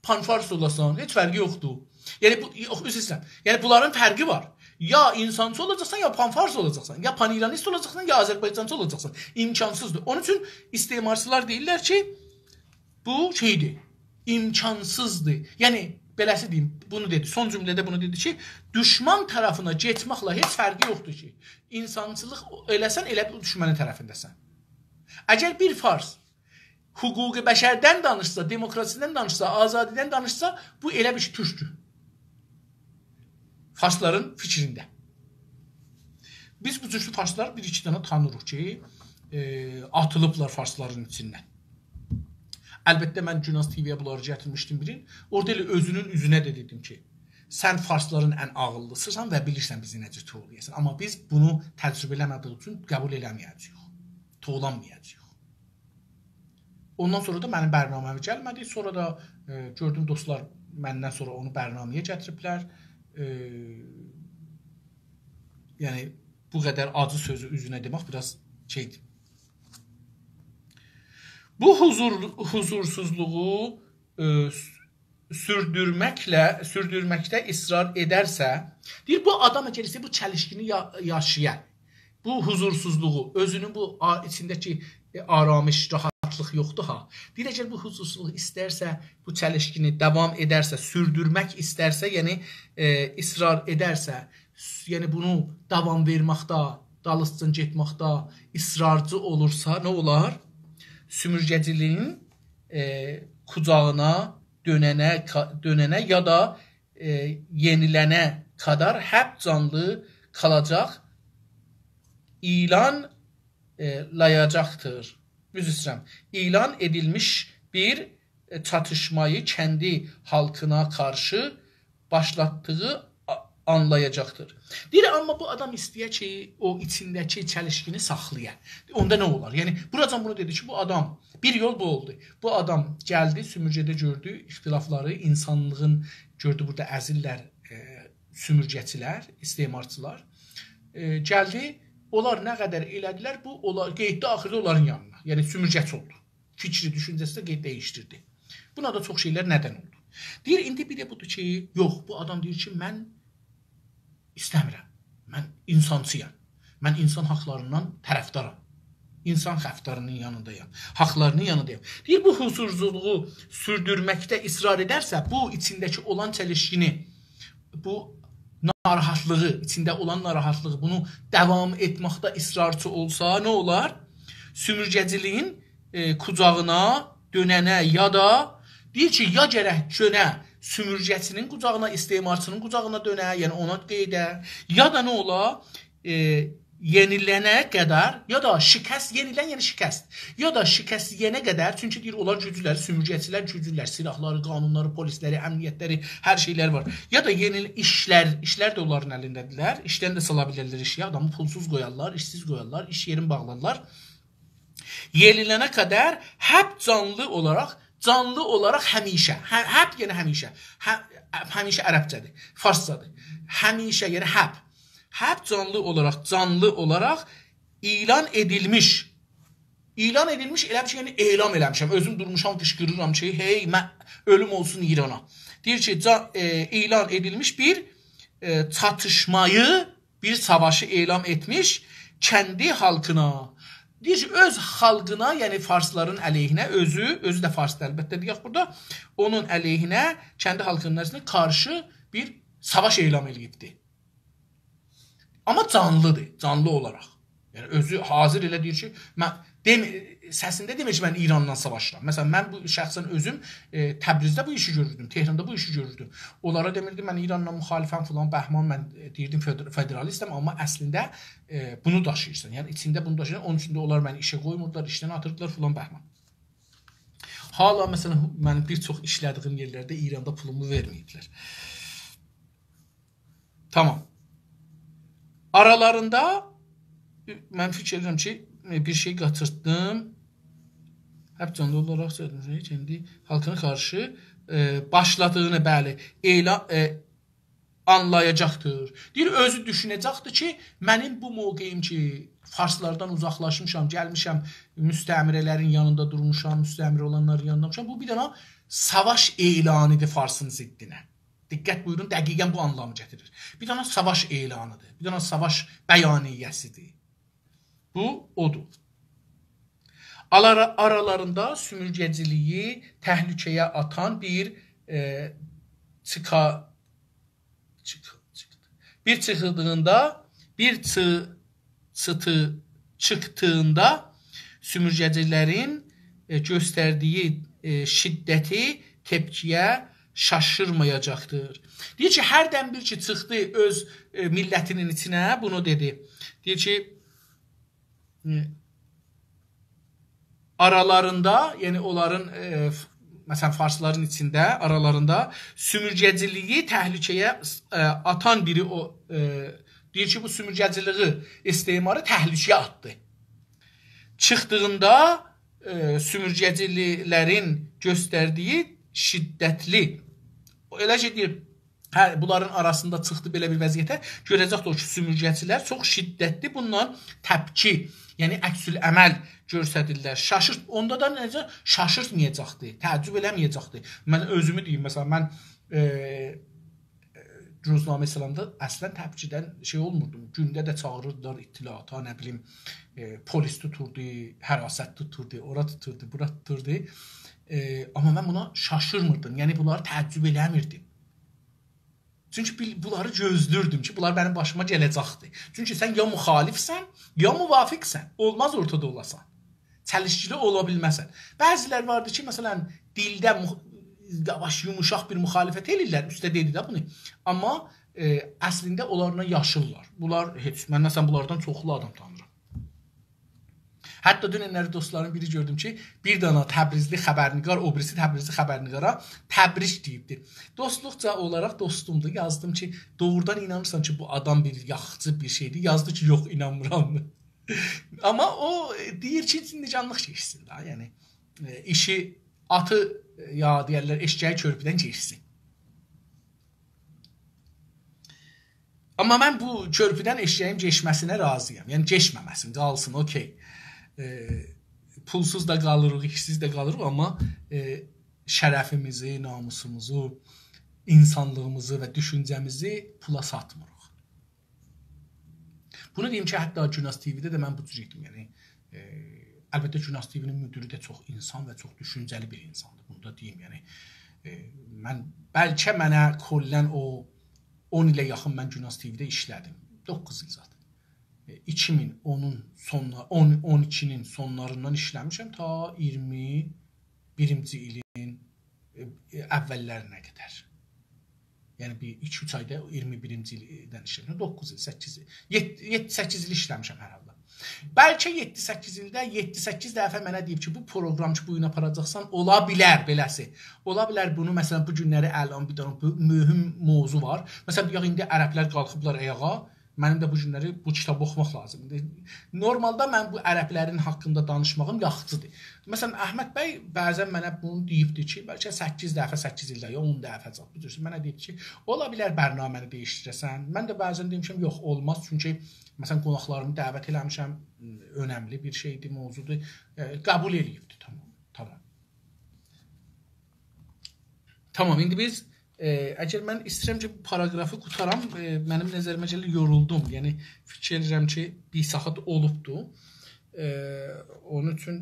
پان‌فارس اولاسان. هئچ فرقی یوخدور. یعنی، بو، یوخ، عذر ایسته‌ییرم. یعنی، بونلارین فرقی وار. یا اینسانچی اولاجاقسان، یا پان‌فارس اولاجاقسان، یا پان‌ایرانیست اولاجاقسان، یا آذربایجانچی اولاجاقسان. امکانسیزدیر. اونون اوچون استعمارچیلار دئییرلر کی، بو شئیدیر، امکانسیزدیر. یعنی، بئله‌سی دئییم، بونو دئدی، سون جمله‌ده بونو دئدی کی، دوشمان طرفینه کئچمکله هئچ فرقی یوخدور کی، اینسانچیلیق ائله‌سن، ائله بو دوشمنین طرفینده‌سن. اگر بیر فارس حقوق بشردن دانیشسا، دموکراسیدن دانیشسا، آزادیدن دانیشسا، بو ائله بیر تورکدور. فارسلارین فیکرینده. بیز بو جور فارسلاری بیر-ایکی دنه تانیریق کی، ائ، آتیلیبلار فارسلارین ایچیندن. البته، من گوناز تی‌وی‌یه بونلاری گتیرمیشدیم بیر گون. اورادا ائله اؤزونون اوزونه ده دئدیم کی، سن فارسلارین ان عاغیللیسیسان و بیلیرسن بیزی نئجه توولایاسان. آمما بیز بونو تجربه ائله‌مه‌دیییمیز اوچون قبول ائله‌مه‌یه‌جه‌ییک. توولانمایاجاغیق. اوندان سونرا دا منیم برنامه‌مه گلمه‌دی. سونرا دا، ائ، گؤردوم دوستلار مندن سونرا اونو برنامه‌یه گتیریبلر. ائ، یعنی، بو قدر آجی سؤزو اوزونه دئمک بیر آز شئیدیر. بو حضور-، حضورسوزلوغو، ائ، سوردورمکله، سوردورمکده اصرار ائدرسه، دئییر، بو آدام اگر ایسته‌ییر بو چلیشکینی یا-، یاشایا، بو حضورسوزلوغو، اؤزونون بو آ-، ایچینده‌کی، ائ، آرامش، راحاتلیق یوخدور ها. دئییر، اگر بو حضورسوزلوغو ایسترسه، بو چلیشکینی داوام ائدرسه، سوردورمک ایسترسه، یعنی، ائ، اصرار ائدرسه، س-، یعنی بونو داوام وئرمکده، دالیسیجان گئتمکده اصرارجی اولورسا، نه اولار؟ سومورگه‌چیلیگین، ائ، قوجاغینا دؤننه، کا-، دؤننه یا دا e, yenilene kadar hep canlı kalacak, ilan, e, layacaktır. عذر ایسته‌ییرم. İlan edilmiş bir, e, çatışmayı kendi halkına karşı başlattığı a-, anlayacaktır. دئییر، آمما بو آدام ایسته‌ییر کی، او ایچینده‌کی چلیشکینی ساخلایا. اوندا نه اولار؟ یعنی، بوراجان بونو دئدی کی، بو آدام، بیر یول بو اولدو. بو آدام گلدی، سومورگه‌ده گؤردو اختلافلاری، اینسانلیغین گؤردو، بورادا ازیللر، ائ، سومورگه‌چیلر، استعمارچیلار. ائ، گلدی، اونلار نه قدر ائله‌دیلر، بو، اونلار، گئتدی آخیردا اونلارین یانینا. یعنی، سومورگه‌چی اولدو. فیکری، دوشونجه‌سی ده دییشدیردی. بونا دا چوخ شئیلر ندن اولدو. دئییر، ایندی بیر ده بودور کی، یوخ، بو آدام دئییر کی، من ایسته‌میرم. من اینسانچی‌یام. من اینسان حاقلاریندان طرفدارام. اینسان حاقلارینین یانیندایام. حاقلارینین یانیندایام. دئییر، بو حضورسوزلوغو سوردورمکده اصرار ائدرسه، بو ایچینده‌کی اولان چلیشکینی، بو ناراحاتلیغی، ایچینده اولان ناراحاتلیغی، بونو داوام ائتمکده اصرارچی اولسا، نه اولار؟ سومورگه‌چیلیگین، ائ، قوجاغینا دؤننه یا دا دئییر کی، یا گرک دؤنه سومورگه‌چی‌نین قوجاغینا، استعمارچی‌نین قوجاغینا دؤنه، یعنی اونا قئییده، یا دا نه اولا؟ ائ، یئنیلنه قدر، یا دا شکست، یئنیلن یعنی شکست، یا دا شکست یئینه قدر، چونکی دئییر، اونلار گوجلولر، سومورگه‌چیلر گوجلولر، سلاحلاری، قانونلاری، پلیسلری، امنیتلری، هر شئیلر وار. یا دا یئنیل-، ایشلر، ایشلر ده اونلارین الینده‌دیرلر، ایشدن ده سالا بیلرلر ایشی، آدامی پولسوز قویارلار، ایشسیز قویارلار، ایش یئرین باغلارلار. یئنیلنه قدر هپ جانلی اولاراق، جانلی اولاراق همیشه، هه-، هپ یعنی همیشه، هه-، همیشه عربجه‌دیر، فارسجادیر. همیشه یعنی هپ، هپ جانلی اولاراق، جانلی اولاراق اعلان ائدیلمیش. اعلان ائدیلمیش، ائله بیل کی، یعنی اعلام ائله‌میشم. اؤزوم دورموشام، قیشقیریرام کی، هئی، من، اؤلوم اولسون ایرانا. دئییر کی، جا-، ائ، اعلان ائدیلمیش بیر، ائ، چاتیشمایی، بیر ساواشی اعلان ائتمیش کندی خالقینا. دئییر کی، اؤز خالقینا، یعنی فارسلارین علیهینه، اؤزو، اؤزو ده فارسدیر البته، دئیک بورادا، اونون علیهینه، کندی خالقینین علیهینه قارشی بیر ساواش اعلان ائله‌ییبدی. آمما جانلی‌دیر، جانلی اولاراق. یعنی اؤزو حاضر ائله دئییر کی، من دئم-، سسینده دئمیر کی، من ایراندان ساواشیرام. مثلا، من بو شخصا اؤزوم، ائ، تبریزده بو ایشی گؤروردوم، تهراندا بو ایشی گؤروردوم. اونلارا دئمیردیم، من ایرانلا مخالفم، فلان بهمان، من، ائ، دئییردیم، فدر-، فدرالیستم، آمما اصلینده، ائ، بونو داشیییرسان. یعنی ایچینده بونو داشیییرسان. اونون اوچون ده اونلار منی ایشه قویموردولار، ایشدن آتیردیلار، فلان بهمان. حالا، مثلا، منیم بیر چوخ ایشله‌دیییم یئرلرده ایراندا پولومو وئرمه‌ییبلر. تامام. آرالاریندا، من فیکیر ائدیرم کی، بیر شئی قاچیرتدیم. هپ جانلی اولاراق سؤیله‌دیم، کندی خالقینا قارشی، ائ، باشلادیغینی، بلی، اعلان، ائ، آنلایاجاقدیر. دئییر، اؤزو دوشونه‌جکدیر کی، منیم بو موقعیم کی، فارسلاردان اوزاقلاشمیشام، گلمیشم، مستعمره‌لرین یانیندا دورموشام، مستعمره اولانلارین یانیندا دورموشام. بو بیر دنه ساواش اعلانی‌دیر فارسین ضدینه. دقت بویورون، دقیقا بو آنلامی گتیریر. بیر دنه ساواش اعلانی‌دیر، بیر دنه ساواش بیانیه‌سی‌دیر. بو اودور. آلارا-، آرالاریندا سومورگه‌چیلیگی تهلکه‌یه آتان بیر، ائ، چیخا-، چیخ-، چیخ-، بیر چیخیدیغیندا، بیر چی-، چیخی-، چیخدیغیندا سومورگه‌چیلرین، ائ، گؤستردیگی، ائ، شدتی تپکی‌یه شاشیرمایاجاقدیر. دئییر کی، هردن بیر کی، چیخدی اؤز، ائ، میللتینین ایچینه، بونو دئدی. دئییر کی، ائ، آرالاریندا، یعنی اونلارین، ائ، ف-، مثلا، فارسلارین ایچینده، آرالاریندا سومورگه‌چیلیگی تهلکه‌یه، ائ، آتان بیری او، ائ، دئییر کی، بو سومورگه‌چیلیگی، استعماری تهلکه‌یه آتدی. چیخدیغیندا، ائ، سومورگه‌چیلرین گؤستردیگی شدتلی، او ائله کی، دئییر، هه، بونلارین آراسیندا چیخدی بئله بیر وضعیته، گؤره‌جکدیر او کی، سومورگه‌چیلر چوخ شدتلی بوندان تپکی، یعنی عکس‌العمل گؤستریرلر. شاشیرت-، اوندا دا نئجه شاشیرتمایاجاقدی، تعجب ائله‌مه‌یه‌جکدی. من اؤزومو دئییم، مثلا، من، ائ، روزنامه اسلامدا اصلا تپکیدن شئی اولموردوم. گونده ده چاغیریردیلار اطلاعاتا، نه بیلیم، ائ، پلیس توتوردو، حراست توتوردو، اورا توتوردو، بورا توتوردو. ائ، آمما من بونا شاشیرمیردیم. یعنی، بونلاری تعجب ائله‌میردیم. چونکی بیل-، بونلاری گؤزله‌ییردیم کی، بونلار منیم باشیما گله‌جکدی. چونکی سن یا مخالفسن، یا موافقسن. اولماز اورتادا اولاسان. چلیشکیلی اولا بیلمزسن. بعضیلر واردی کی، مثلا، دیلده مخ-، یاواش، یوموشاق بیر مخالفت ائله‌ییرلر، اوسته دئدی ده بونو. آمما، ائ، اصلینده اونلارلا یاشیللار. بونلار هئچ، من مثلا بونلاردان چوخلو آدام تانیرام. حتی دوننلری دوستلارین بیری گؤردوم کی، بیر دانا تبریزلی خبرنگار، او بیریسی تبریزلی خبرنگارا تبریک دئییبدی. دوستلوقجا اولاراق دوستومدور. یازدیم کی، «دوغرودان اینانیرسان کی، بو آدام بیر یاخچی بیر شئیدیر؟» یازدی کی، «یوخ، اینانمیرام.» آمما او، ائ، دئییر کی، زندگانلیق کئچسین ده، یعنی، ائ، ایشی آتی، ائ، یا دئیرلر، ائششه‌یی کؤرپودن کئچسین. آمما من بو کؤرپودن ائششه‌یین کئچمه‌سینه راضی‌یام. یعنی کئچمه‌مه‌سین، قالسین، اوکئی. ائ، پولسوز دا قالیریق، ایشسیز ده قالیریق، آمما، ائ، شرفیمیزی، ناموسوموزو، اینسانلیغیمیزی و دوشونجه‌میزی پولا ساتمیریق. بونو دئییم کی، حتی گوناز تی‌وی‌ده ده من بو جور ائتدیم. یعنی، ائ، البته، گوناز تی‌وی‌نین مدیری ده چوخ اینسان و چوخ دوشونجه‌لی بیر اینساندیر. بونو دا دئییم، یعنی، ائ، من، بلکه منه کلاً او اون ایله یاخین من گوناز تی‌وی‌ده ایشله‌دیم. دوققوز ایل زاد. ائ، ایکی مین اونون سونلا-، اون، اون ایکی‌نین سونلاریندان ایشله‌میشم تا اییرمی بیرینجی ایلین، ائ، ائ، اوللرینه قدر. یعنی بیر ایکی-اوچ آیدا اییرمی بیرینجی ایلدن ایشله‌میشم. دوققوز ایل، سککیز ایل، یئددی، یئددی-سککیز ایل ایشله‌میشم هر حالدا. بلکه یئددی-سککیز ایلده، یئددی-سککیز دفعه منه دئییب کی، بو پروگرام کی، بو گونه آپاراجاقسان، اولا بیلر بئله‌سی. اولا بیلر بونو، مثلا، بو گونلری الان بیر دنه بو مهم موضوع وار. مثلا، دئیک، ایندی عربلر قالخیبلار آیاغا، منیم ده بو گونلری بو کیتابی اوخوماق لازیمدیر. نورمالدا من بو عربلرین حاقیندا دانیشماغیم یاخشیدیر. مثلا، احمد بی بعضا منه بونو دئییبدی کی، بلکه سککیز دفعه، سککیز ایلده، یا اون دفعه چوخ. بو جور منه دئییب کی، اولا بیلر برنامه‌نی دییشدیره‌سن. من ده بعضا دئمیشم، یوخ، اولماز. چونکی، مثلا، قوناقلاریمی دعوت ائله‌میشم، اؤنملی بیر شئیدیر، موضوعدور. ائ، قبول ائله‌ییبدی، تامام، تامام. تامام، ایندی بیز، ائ، اگر من ایسته‌ییرم کی، بو پاراگرافی قوتارام، ائ، منیم نظریمه گلیر، یورولدوم. یعنی، فیکیر ائدیرم کی، بیر ساعات اولوبدو. ائ، اونون اوچون،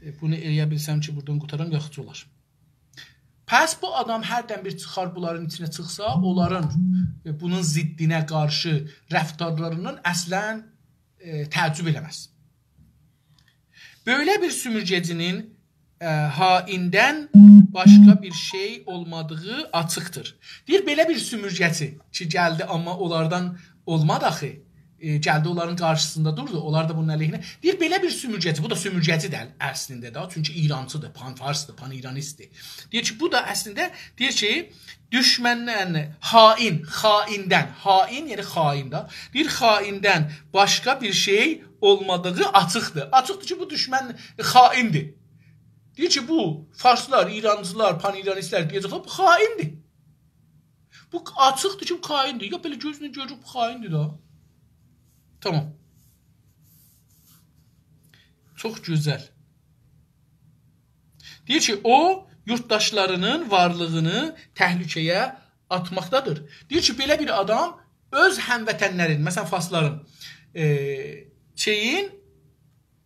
ائ، بونو ائله‌یه بیلسم کی، بورادان قوتارام، یاخشی اولار. پس بو آدام هردن بیر چیخار، بونلارین ایچینه چیخسا، اونلارین، ائ، بونون ضدینه قارشی رفتارلاریندان اصلا، ائ، تعجب ائله‌مز. Böyle bir sömürgecinin, e, hainden başka bir şey olmadığı açıktır. دئییر، بئله بیر سومورگه‌چی کی، گلدی، آمما اونلاردان اولمادی آخی. ائ، گلدی، اونلارین قارشیسیندا دوردو، اونلار دا بونون علیهینه. دئییر، بئله بیر سومورگه‌چی، بو دا سومورگه‌چی دئییل اصلینده ده، چونکی ایرانچیدیر، پان‌فارسدیر، پان‌ایرانیستدیر. دئییر کی، بو دا اصلینده، دئییر کی، دوشمندن، خائن، خائندن، خائن، یعنی خائن ده. دئییر، خائندن başka bir şey olmadığı açıktır. آچیقدیر کی، بو دوشمن خائندیر. دئییر کی، بو فارسلار، ایرانچیلار، پان‌ایرانیستلر دئیه‌جکلر، بو خائندیر. بو آچیقدیر کی، بو خائندیر. یا بئله گؤزله گؤروروک، بو خائندیر ده. تامام. چوخ گؤزل. دئییر کی، o, yurttaşlarının varlığını tehlikeye atmaktadır. دئییر کی، بئله بیر آدام اؤز هموطنلرین، مثلا، فارسلارین، ائ، شئیین،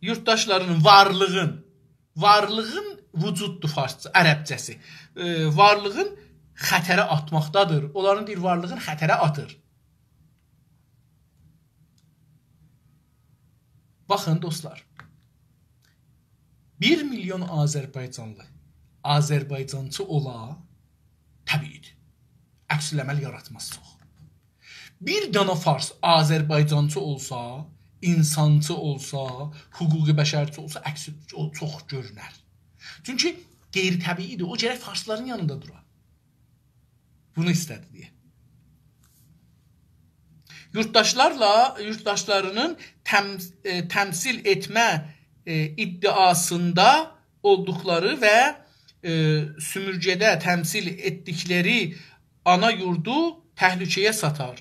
یورتداشلارینین وارلیغین، وارلیغین، وجوددور فارسجا، عربجه‌سی. ائ، وارلیغین خطره آتماقدادیر. اونلارین، دئییر، وارلیغین خطره آتیر. باخین، دوستلار، بیر میلیون آذربایجانلی آذربایجانچی اولا، طبیعی‌دیر. عکس‌العمل یاراتماز چوخ. بیر دانا فارس آذربایجانچی اولسا، اینسانچی اولسا، حقوق بشرچی اولسا، عکسی او چوخ گؤرونر. چونکی غیرطبیعی‌دیر، او گرک فارسلارین یانیندا دورا. بونو ایسته‌دی دئیه. Yurttaşlarla, yurttaşlarının tem-, e, temsil etme, e, iddiasında oldukları ve, e, sömürgede temsil ettikleri ana yurdu tehlikeye satar.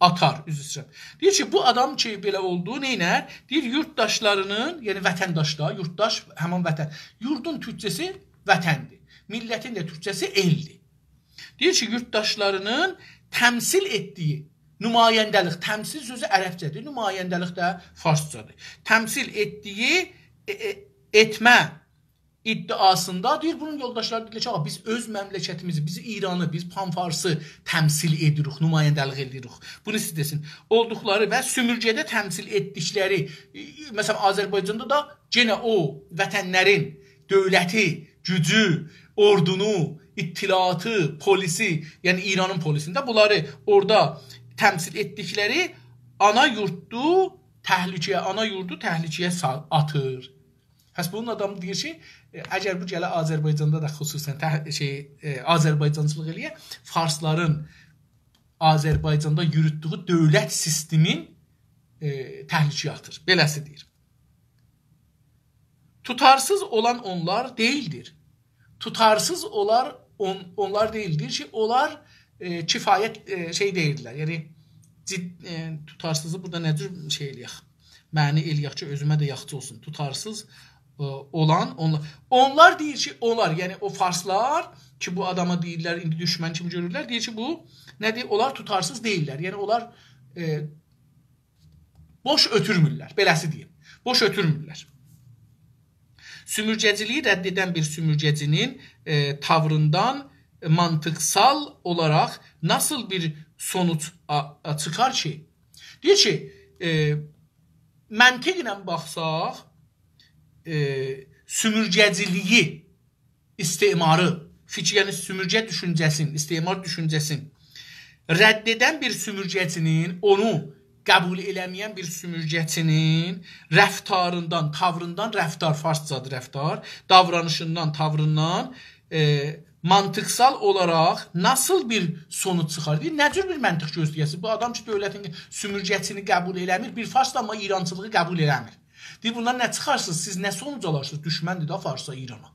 Atar, عذر ایسته‌ییرم. دئییر کی، بو آدام کی، بئله اولدو، نئینر؟ دئییر، یورتداشلارینین، یعنی وطنداش دا، یورتداش، همان وطن. یوردون تورکجه‌سی وطندیر. میللتین ده تورکجه‌سی ائلدیر. دئییر کی، یورتداشلارینین تمثیل ائتدیگی، نماینده‌لیک، تمثیل سؤزو عربجه‌دیر، نماینده‌لیک ده فارسجادیر. تمثیل ائتدیگی، ائ، ائ، ائتمه ادعاسیندا، دئییر، بونون یولداشلاری دئییرلر کی، «آغا، بیز اؤز مملکتیمیزی، بیز ایرانی، بیز پان‌فارسی تمثیل ائدیریک، نماینده‌لیک ائدیریک.» بونو سیز دئسین. Oldukları ve sömürgede temsil ettikleri, مثلا، آذربایجاندا دا یئنه او وطنلرین دؤولتی، گوجو، اوردونو، اطلاعاتی، پلیسی، یعنی ایرانین پلیسینده بونلاری اورادا تمثیل ائتدیکلری آنا یورتدو تهلکه‌یه، آنا یوردو تهلکه‌یه سال-، آتیر. پس بونون آدامی دئییر کی، ائ، اگر بو گله آذربایجاندا دا خصوصاً ته-، شئی، ائ، آذربایجانچیلیق ائله‌یه، فارسلارین آذربایجاندا یوروتدویو دؤولت سیستمین، ائ، تهلکه‌یه آتیر. بئله‌سی دئییر. Tutarsız olan onlar değildir. Tutarsız olar on-, onlar değildir کی، اونلار، ائ، کفایت، ائ، شئی دئییلدیلر. یعنی جد-، ائ، tutarsızی بورادا نه جور شئی ائله‌یک؟ معنی ائله‌یک کی، اؤزومه ده یاخشی اولسون. Tutarsız، ائ، olan onlar. اونلار دئییر کی، اونلار، یعنی او فارسلار کی، بو آداما دئییرلر، ایندی دوشمن کیمی گؤرورلر. دئییر کی، بو نه‌دیر؟ اونلار tutarsız değiller. یعنی اونلار، ائ، بوش اؤتورمورلر، بئله‌سی دئییم. بوش اؤتورمورلر. Sömürgeciliği reddeden bir sömürgecinin, e, tavrından mantıksal olarak nasıl bir sonuç a-, a-, çıkar ki? دئییر کی، ائ، منطقله باخساق، ائ، سومورگه‌جیلیگی، استعماری، فیکیر، یعنی سومورگه دوشونجه‌سین، استعمار دوشونجه‌سین رد ائدن بیر سومورگه‌چی‌نین، اونو قبول ائله‌مه‌ین بیر سومورگه‌چی‌نین رفتاریندان، تاوریندان، رفتار، فارسجادیر رفتار، داورانیشیندان، تاوریندان، ائ، منطقسال اولاراق ناسیل بیر سونوج چیخار؟ دئییر، نه جور بیر منطق گؤزله‌یه‌سیز؟ بو آدام کی، دؤولتین سومورگه‌چینی قبول ائله‌میر، بیر فارس دا آمما ایرانچیلیغی قبول ائله‌میر. دئییر، بوندان نه چیخارسینیز؟ سیز نه سونوج آلارسینیز؟ دوشمندیر ده فارسا، ایرانا.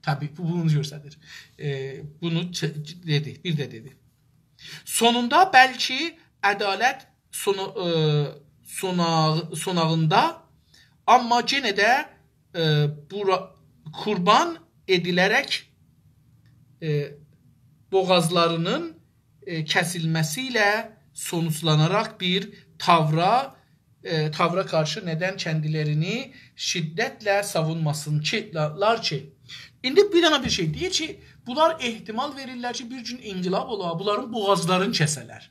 طبیعی، بو، بونو گؤستریر. ائ، بونو چ-، دئدی، بیر ده دئدی. Sonunda belki adalet sonu-, e, sona-, sonağında ama gene de, e, bura-, kurban edilerek, e, boğazlarının, e, kesilmesiyle sonuçlanarak bir tavra e, tavra karşı neden kendilerini şiddetle savunmasınlar ki? ایندی بیر دنه بیر شئی دئییر کی، بونلار احتمال وئریرلر کی، بیر گون انقلاب اولا، بونلارین بوغازلارینی کسه‌لر.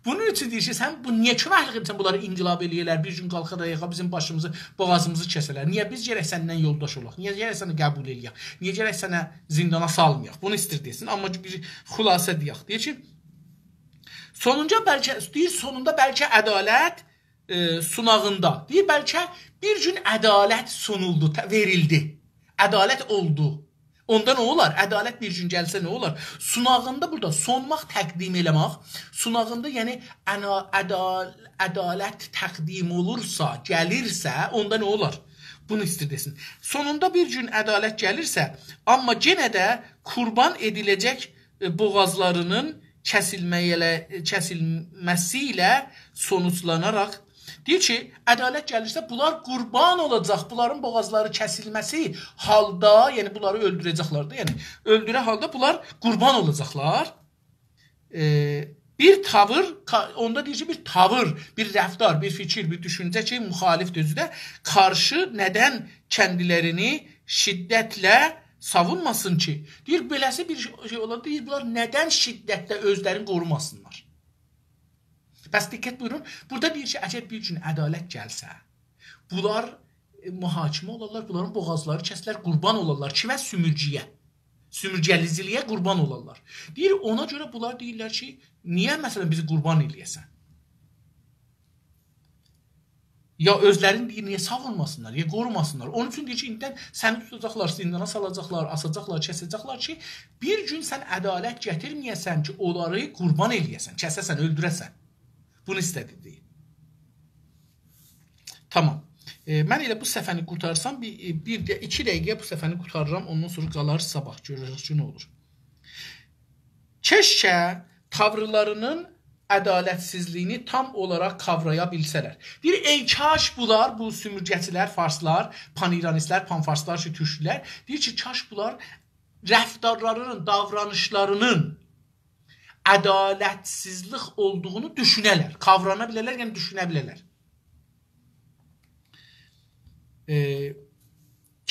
بونون اوچون دئییر کی، سن بو نییه کؤمکلیک ائدیرسن بونلارا انقلاب ائله‌یه‌لر، بیر گون قالخا دا آیاغا بیزیم باشیمیزی، بوغازیمیزی کسه‌لر؟ نییه بیز گرک سنن یولداش اولاق؟ نییه گرک سنی قبول ائله‌یک؟ نییه گرک سنی زیندانا سالمایاق؟ بونو ایستیر دئسین، آمما بیر خلاصه دئیک. دئییر کی، Sonunca belki, دئییر، سونوندا بلکه عدالت، ائ، سوناغیندا. دئییر، بلکه بیر گون عدالت سونولدو، ته-، وئریلدی. عدالت اولدو. اوندا نه اولار؟ عدالت بیر گون گلسه نه اولار؟ سوناغیندا بورادا سونماق، تقدیم ائله‌مک. سوناغیندا، یعنی، انا-، عدال-، عدالت تقدیم اولورسا، گلیرسه، اوندا نه اولار؟ بونو ایستیر دئسین. Sonunda bir gün adalet gelirse, ama gene de kurban edilecek e, boğazlarının kesilmeyele-, kesilmesiyle sonuçlanarak دئییر کی، عدالت گلیرسه، بونلار قوربان اولاجاق. بونلارین بوغازلاری کسیلمه‌سی حالدا، یعنی بونلاری اؤلدوره‌جکلر ده، یعنی اؤلدوره حالدا بونلار قوربان اولاجاقلار. ائ، بیر تاویر، کا-، اوندا دئییر کی، بیر تاویر، بیر رفتار، بیر فیکیر، بیر دوشونجه کی، مخالف دؤزوده قارشی ندن kendilerini şiddetle savunmasın ki؟ دئییر، بئله‌سی بیر شئی، شئی اولاندا دئییر، بونلار ندن شدتله اؤزلرینی قوروماسینلار؟ پس دقت بویورون، بورادا دئییر کی، اگر بیر گون عدالت گلسه، بونلار، ائ، محاکمه اولارلار، بونلارین بوغازلاری کسیلر، قوربان اولارلار کی، و سومورگه‌یه، سومورگه‌لیجیلییه قوربان اولارلار. دئییر، اونا گؤره بونلار دئییرلر کی، نییه، مثلا، بیزی قوربان ائله‌یه‌سن؟ یا اؤزلرینی دئییر، نییه ساوونماسینلار، یا قوروماسینلار؟ اونون اوچون دئییر کی، ایندیدن سنی توتاجاقلار، زیندانا سالاجاقلار، آساجاقلار، کسه‌جکلر کی، بیر گون سن عدالت گتیرمه‌یه‌سن کی، اونلاری قوربان ائله‌یه‌سن، کسه‌سن، اؤلدوره‌سن. بونو ایسته‌دی دئییر. تامام. ائ، من ائله بو صفحه‌نی قوتارسام، بیر، ائ، بیر ده، ایکی دقیقه بو صفحه‌نی قوتاریرام، اوندان سونرا قالار صاباح، گؤره‌جک کی، نه اولور. Keşke tavırlarının adaletsizliğini tam olarak kavrayabilseler. دئییر، ای کاش بونلار، بو سومورگه‌چیلر، فارسلار، پان‌ایرانیستلر، پان‌فارسلار کی، تورکلر، دئییر کی، کاش بونلار رفتارلارینین، داورانیشلارینین عدالتسیزلیک اولدوغونو دوشونه‌لر، قاورانا بیله‌لر، یعنی دوشونه بیله‌لر. ائ،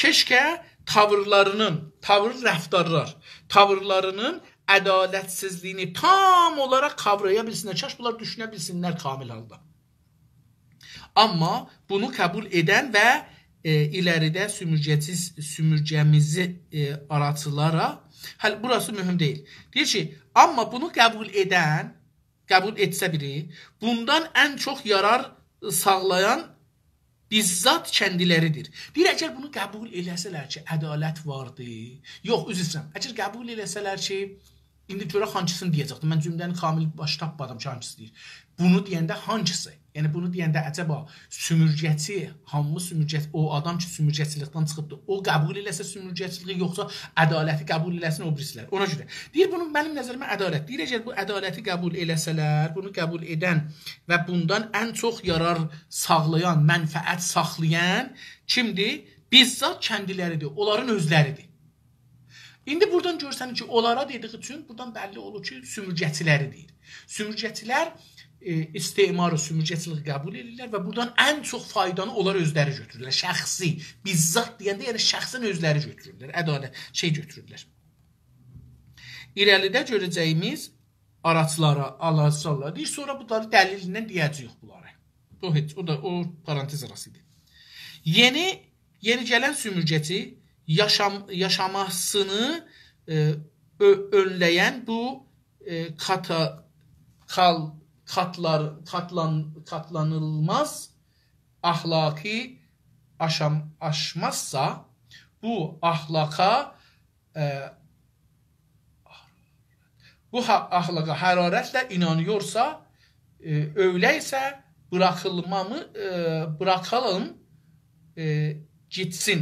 keşke tavırlarının, تاویر، رفتارلار، tavırlarının adaletsizliğini tam olarak kavrayabilsinler. کاش بونلار دوشونه بیلسینلر کامل حالدا. Ama bunu kabul eden ve ائ، ایلریده سومورگه‌چی، سومورگه‌میزی، ائ، آراچیلارا، هل-، بوراسی مهم دئییل. دئییر کی، آمما بونو قبول ائدن، قبول ائتسه بیری، بوندان ان چوخ یارار ساغلایان بیززات کندیلریدیر. دئییر، اگر بونو قبول ائله‌سه‌لر کی، عدالت واردی، یوخ، عذر ایسته‌ییرم، اگر قبول ائله‌سه‌لر کی، ایندی گؤرک هانسینی دئیه‌جکدیر. من جمله‌نی کامل باش تاپمادیم کی، هانسی دئییر. بونو دئینده هانسی؟ یعنی بونو دئینده عجبا سومورگه‌چی، هامی سومورگه، او آدام کی، سومورگه‌چیلیکدن چیخیبدیر، او قبول ائله‌سه سومورگه‌چیلیگی، یوخسا عدالتی قبول ائله‌سین او بیریسیلر؟ اونا گؤره دئییر، بونو منیم نظریمه عدالت. دئییر، اگر بو عدالتی قبول ائله‌سه‌لر، بونو قبول ائدن و بوندان ان چوخ یارار ساغلایان، منفعت ساخلایان کیمدیر؟ بیززات کندیلریدیر، اونلارین اؤزلریدیر. ایندی بورادان گؤرسن کی، اونلارا دئدیگی اوچون بورادان بللی اولور کی، سومورگه‌چیلری دئییر. سومورگه‌چیلر، ائ، استعماری، سومورگه‌چیلیگی قبول ائدیرلر و بورادان ان چوخ فایدانی اونلار اؤزلری گؤتورورلر. شخصی، بیززات دئینده، یعنی شخصاً اؤزلری گؤتورورلر. عدالت، شئی گؤتورورلر. ایره‌لیده گؤره‌جه‌ییمیز آراجلارا، آراجلارا دئییر، سونرا بونلاری دلیلینن دئیه‌جه‌ییک بونلاری. او هئچ، او دا او پارانتز آراسی ایدی. یئنی، یئنی گلن سومورگه‌چی یاشام-، یاشاماسینی، ائ، اؤ-، اؤنله‌ین بو، ائ، کاتا-، کال-، کاتلار-، کاتلان-، کاتلانیلماز اخلاقی آشام-، آشمازسا، بو اخلاقا، ائ، بو ها-، اخلاقا حرارتله اینانیورسا، ائ، اؤیله‌یسه بوراخیلمامی-، ائ، بوراخالیم، ائ، گئتسین.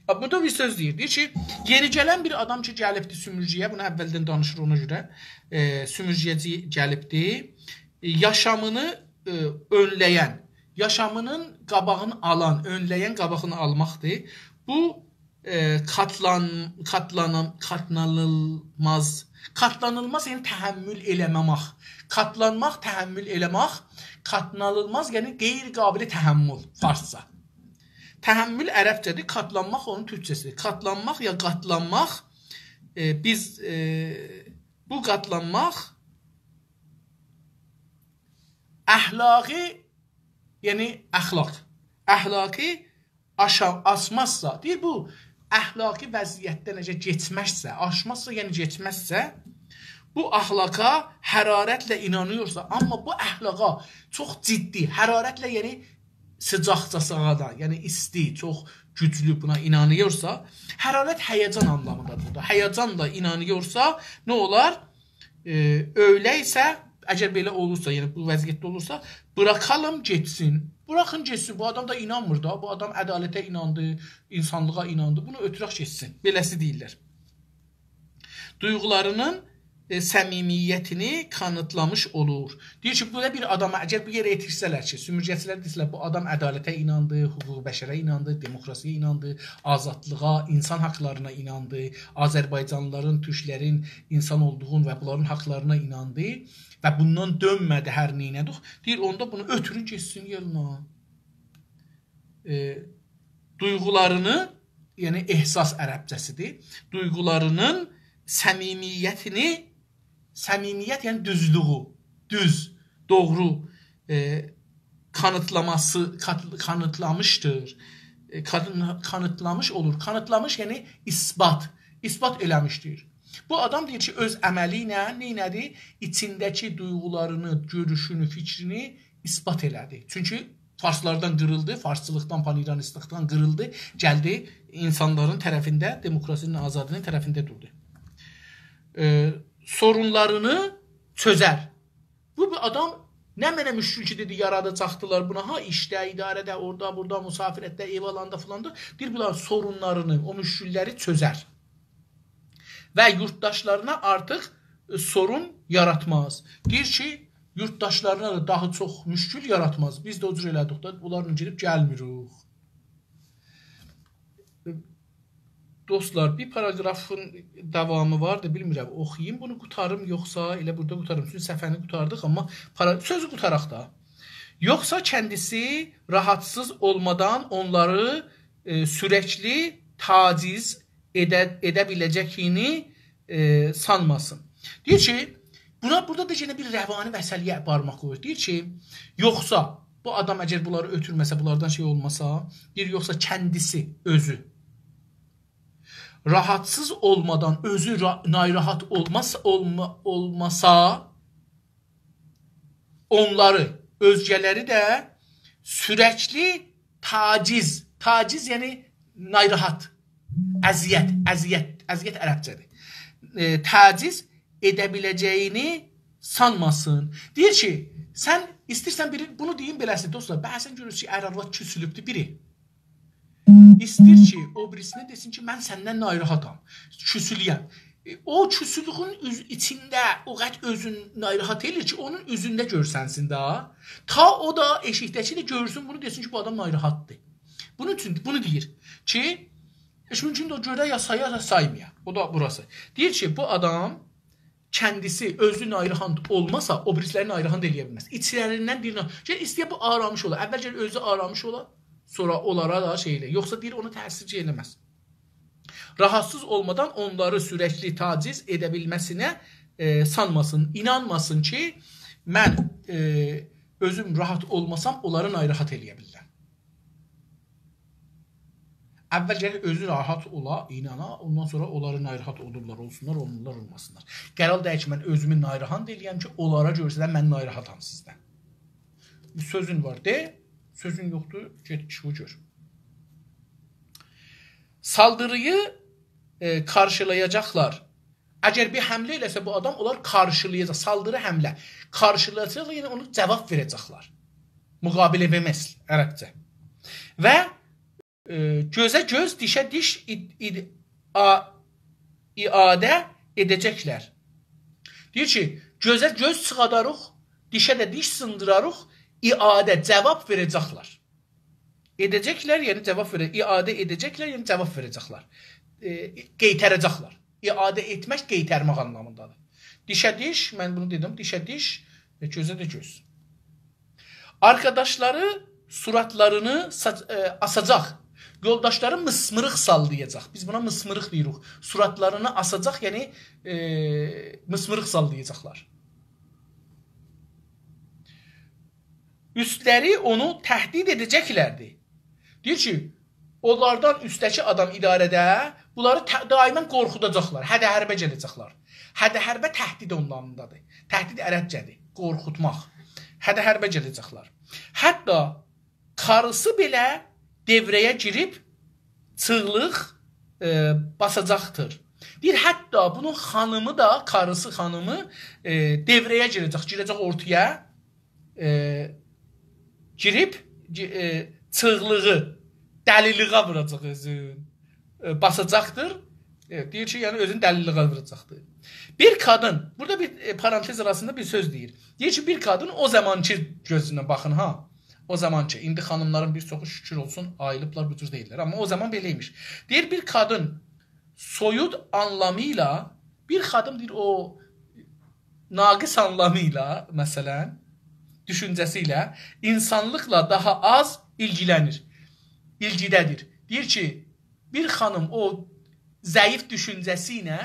باخ، بورادا بیر سؤز دئییر. دئییر کی، یئنی گلن بیر آدام کی، گلیبدی سومورگه‌یه، بونو اولدن دانیشیر اونا گؤره، ائ، سومورگه‌چی گلیبدی. ائ، یاشامینی، ائ، اؤنله‌ین، یاشامینین قاباغینی آلان، اؤنله‌ین قاباغینی آلماقدیر. بو ائ، کاتلان-، کاتلانام-، کاتلانیلماز. کاتلانیلماز، یعنی تحمل ائله‌مه‌مک. کاتلانماق، تحمل ائله‌مک. کاتلانیلماز، یعنی غیر قابل تحمل، فارسجا. تحمل عربجه‌دیر، کاتلانماق اونون تورکجه‌سیدیر. کاتلانماق یا قاتلانماق، ائ، بیز، ائ، بو قاتلانماق اخلاقی، یعنی اخلاق، اخلاقی آشا-، آشمازسا، دئییر، بو اخلاقی وضعیتدن اگر کئچمزسه، آشمازسا، یعنی کئچمزسه، بو اخلاقا حرارتله اینانیورسا، آمما بو اخلاقا چوخ جدی، حرارتله، یعنی سیجاقجاسینا دا، یعنی ایستی، چوخ گوجلو بونا اینانیورسا، حرارت هیجان آنلامیندادیر بورادا. هیجانلا اینانیورسا، نه اولار؟ ائ، اؤیله‌یسه، اگر بئله اولورسا، یعنی بو وضعیتده اولورسا، بوراخالیم گئتسین. بوراخین گئتسین. بو آدام دا اینانمیر دا. بو آدام عدالته ایناندی، اینسانلیغا ایناندی. بونو اؤتورک گئتسین. بئله‌سی دئییرلر. دویغولارینین، ائ، صمیمیتینی کانیتلامیش اولور. دئییر کی، بئله بیر آداما، اگر بو یئره یئتیرسه‌لر کی، سومورگه‌چیلر دئسه‌لر، بو آدام عدالته ایناندی، حقوق بشره ایناندی، دموکراسی‌یه ایناندی، آزادلیغا، اینسان حاقلارینا ایناندی، آذربایجانلیلارین، تورکلرین اینسان اولدوغون و بونلارین حاقلارینا ایناندی و بوندان دؤنمه‌دی هر نئینه‌دیک. دئییر، اوندا بونو اؤتورون گئتسین یئرینه. ائ، دویغولارینی، یعنی احساس عربجه‌سیدیر، دویغولارینین صمیمیتینی، صمیمیت، یعنی دوزلویو، دوز، دوغرو، ائ، کانیتلاماسی، کات-، کانیتلامیشدیر. ائ، کان-، کانیتلامیش اولور. کانیتلامیش، یعنی اثبات، اثبات ائله‌میشدیر. بو آدام دئییر کی، اؤز عملی ایله نئینه‌دی؟ ایچینده‌کی دویغولارینی، گؤروشونو، فیکرینی اثبات ائله‌دی. چونکی فارسلاردان قیریلدی، فارسچیلیقدان، پان‌ایرانیستلیقدان قیریلدی، گلدی اینسانلارین طرفینده، دموکراسی‌نین، آزادی‌نین طرفینده دوردو. ائ، سورونلارینی چؤزر. بو، بو آدام نمنه مشکل کی، دئدی، یاراداجاقدیلار بونا، ها، ایشده، اداره‌ده، اورادا، بورادا، مسافرتده، ائو آلاندا فلاندا، دئییر، بونلارین سورونلارینی، او مشکللری چؤزر. و یورتداشلارینا آرتیق، ائ، سورون یاراتماز. دئییر کی، یورتداشلارینا دا داها چوخ مشکل یاراتماز. بیز ده او جور ائله‌دیک ده، اونلارلا گئدیب گلمیریک. دوستلار، بیر پاراگرافین داوامی واردی، بیلمیرم، اوخویوم بونو، قوتاریم، یوخسا ائله بورادا قوتاریم. چونکی صفحه‌نی قوتاردیق، آمما پارا-، سؤزو قوتاراق دا. یوخسا کندیسی راحاتسیز اولمادان اونلاری، ائ، سورکلی تعجیز ائده، ائده بیله‌جه‌یینی، ائ، سانماسین. دئییر کی، بونا، بورادا دا یئنه بیر روانی مسئله‌یه بارماق قویور. دئییر کی، یوخسا بو آدام اگر بونلاری اؤتورمه‌سه، بونلاردان شئی اولماسا، دئییر، یوخسا کندیسی، اؤزو راحاتسیز اولمادان، اؤزو را-، ناراحت اولماز، اولما-، اولماسا، اونلاری، اؤزگه‌لری ده سورکلی تعجیز، تعجیز یعنی ناراحت، اذیت، اذیت، اذیت عربجه‌دیر. ائ، تعجیز ائده بیله‌جه‌یینی سانماسین. دئییر کی، سن ایسته‌ییرسن بیری، بونو دئییم بئله‌سی، دوستلار، بعضا گؤرورسونوز کی، ار آرواد کوسولوبدور بیری. ایسته‌ییر کی، او بیریسینه دئسین کی، من سندن ناراحتام، کوسولویم. ائ، او کوسولوغون اوز-، ایچینده او قدر اؤزون ناراحت ائله‌ییر کی، اونون اوزونده گؤرسنسین ده. تا او دا ائشیکده‌کی ده گؤرسون بونو، دئسین کی، بو آدام ناراحتدیر. بونون اوچون بونو دئییر کی، هئچ مومکوندور او گؤره یا سایا یا سایمایا. او دا بوراسی. دئییر کی، بو آدام کندیسی اؤزو ناراحت اولماسا، او بیریسی‌لری ناراحت ائله‌یه بیلمز. ایچلریندن بیرینه، کی، ایسته‌ییر بو آرامش اولا. اول گرک اؤزو آرامش اولا، سونرا اونلارا دا شئی ائله‌یه. یوخسا دئییر، اونا تأثیر ائله‌مز. راحاتسیز اولمادان اونلاری سورکلی تعجیز ائده بیلمه‌سینه، ائ، سانماسین، اینانماسین کی، من، ائ، اؤزوم راحت اولماسام، اونلاری ناراحت ائله‌یه بیلیرم. اول گرک اؤزو راحت اولا، اینانا، اوندان سونرا اونلاری ناراحت اولورلار، اولسونلار، اولمورلار، اولماسینلار. قرار دئییل کی، من اؤزومو ناراحت ائله‌یم کی، اونلارا گؤرسدم، من ناراحتام سیزدن. بیر سؤزون وار، دئ، سؤزون یوخدور، گئت ایشیوی گؤر. Saldırıyı, e, karşılayacaklar. اگر بیر حمله ائله‌سه بو آدام، اونلار قارشیلایاجاق. Saldırı حمله. قارشیلایاجاقلار، یعنی اونا جواب وئره‌جکلر. مقابله و مثل، عربجه. و، ائ، گؤزه گؤز، دیشه دیش، ای-، ای-، آ-، iade edecekler. دئییر کی، گؤزه گؤز چیخاداریق، دیشه ده دیش سیندیراریق، iade، جواب وئره‌جکلر. Edecekler، یعنی جواب وئره-، iade edecekler، یعنی جواب وئره‌جکلر. ائ، قئیتره‌جکلر. iade etmek، قئیترمک آنلامیندادیر. دیشه دیش، من بونو دئدیم، دیشه دیش، ائ، گؤزه ده گؤز. Arkadaşları suratlarını sa-، ائ، asacak. یولداشلاری میسمیریق ساللایاجاق. بیز بونا میسمیریق دئییریک. Suratlarını asacak، یعنی، ائ، میسمیریق ساللایاجاقلار. Üstleri onu tehdit edeceklerdi. دئییر کی، اونلاردان اوستده‌کی آدام اداره‌ده بونلاری ته-، دائما قورخوداجاقلار، هده حربه گله‌جکلر. هده حربه تهدید آنلامیندادیر. تهدید عربجه‌دیر، قورخوتماق. هده حربه گله‌جکلر. حتی karısı bile devreye girip çığlık, e, basacaktır. دئییر، حتی بونون خانیمی دا، کاریسی خانیمی، ائ، devreye girecek، گیره‌جک اورتایا، ائ، گیریب، گی-، ائ، چیغلیغی، دلی‌لیغا ووراجاق اؤزون. ائ، باساجاقدیر. ائ، دئییر کی، یعنی اؤزون دلی‌لیغا ووراجاقدیر. Bir kadın، بورادا بیر، ائ، پارانتز آراسیندا بیر سؤز دئییر. دئییر کی، بیر قادین او زامانکی گؤزوندن باخین ها. او زامانکی، ایندی خانیملارین بیر چوخو شوکور اولسون، آییلیبلار، بو جور دئییللر. آمما او زامان بئله ایمیش. دئییر، bir kadın soyut anlamıyla، بیر خانیم دئییر، او ناقص آنلامی‌یلا، مثلا، دوشونجه‌سی ایله insanlıkla daha az ilgilenir، ایلگیده‌دیر. دئییر کی، بیر خانیم او ضعیف دوشونجه‌سی ایله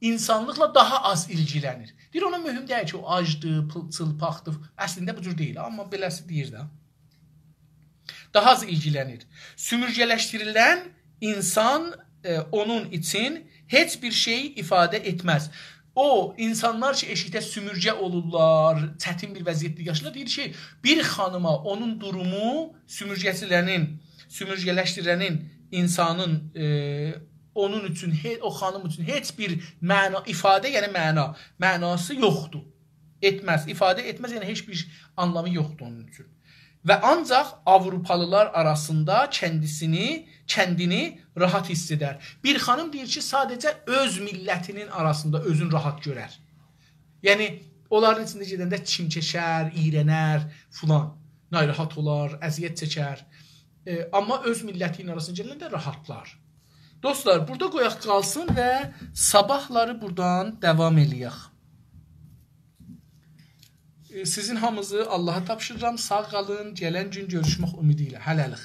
اینسانلیقلا داها آز ایلگیلنیر. دئییر، اونا مهم دئییل کی، او آجدیر، پل-، چیلپاقدیر. اصلینده بو جور دئییل، آمما بئله‌سی دئییر ده. Daha az ilgilenir. Sömürgeleştirilen insan, e, onun için hiçbir şey ifade etmez. او اینسانلار کی، ائشیکده سومورگه اولورلار، چتین بیر وضعیتده یاشاییرلار، دئییر کی، بیر خانیما اونون دورومو، سومورگه‌چی‌لرین، سومورگه‌لشدیریلنین اینسانین، ائ، اونون اوچون، هئ-، او خانیم اوچون هئچ بیر معنا، ایفاده، یعنی معنا، معناسی یوخدور. Etmez، ایفاده ائتمز، یعنی هئچ بیر آنلامی یوخدور اونون اوچون. Ve ancak Avrupalılar arasında kendisini, kendini rahat hisseder. بیر خانیم دئییر کی، ساده‌جه اؤز میللتینین آراسیندا اؤزون راحت گؤرر. یعنی، اونلارین ایچینده گئدنده چیم چکر، اییرنر، فلان، ناراحت اولار، اذیت چکر. ائ، آمما اؤز میللتینین آراسیندا گلنده راحاتلار. دوستلار، بورادا قویاق قالسین و صاباحلاری بورادان داوام ائله‌یک. ائ، سیزین هامینیزی آللاها تاپشیریرام. ساغ قالین. گلن گون گؤروشمک امیدی ایله. هله‌لیک.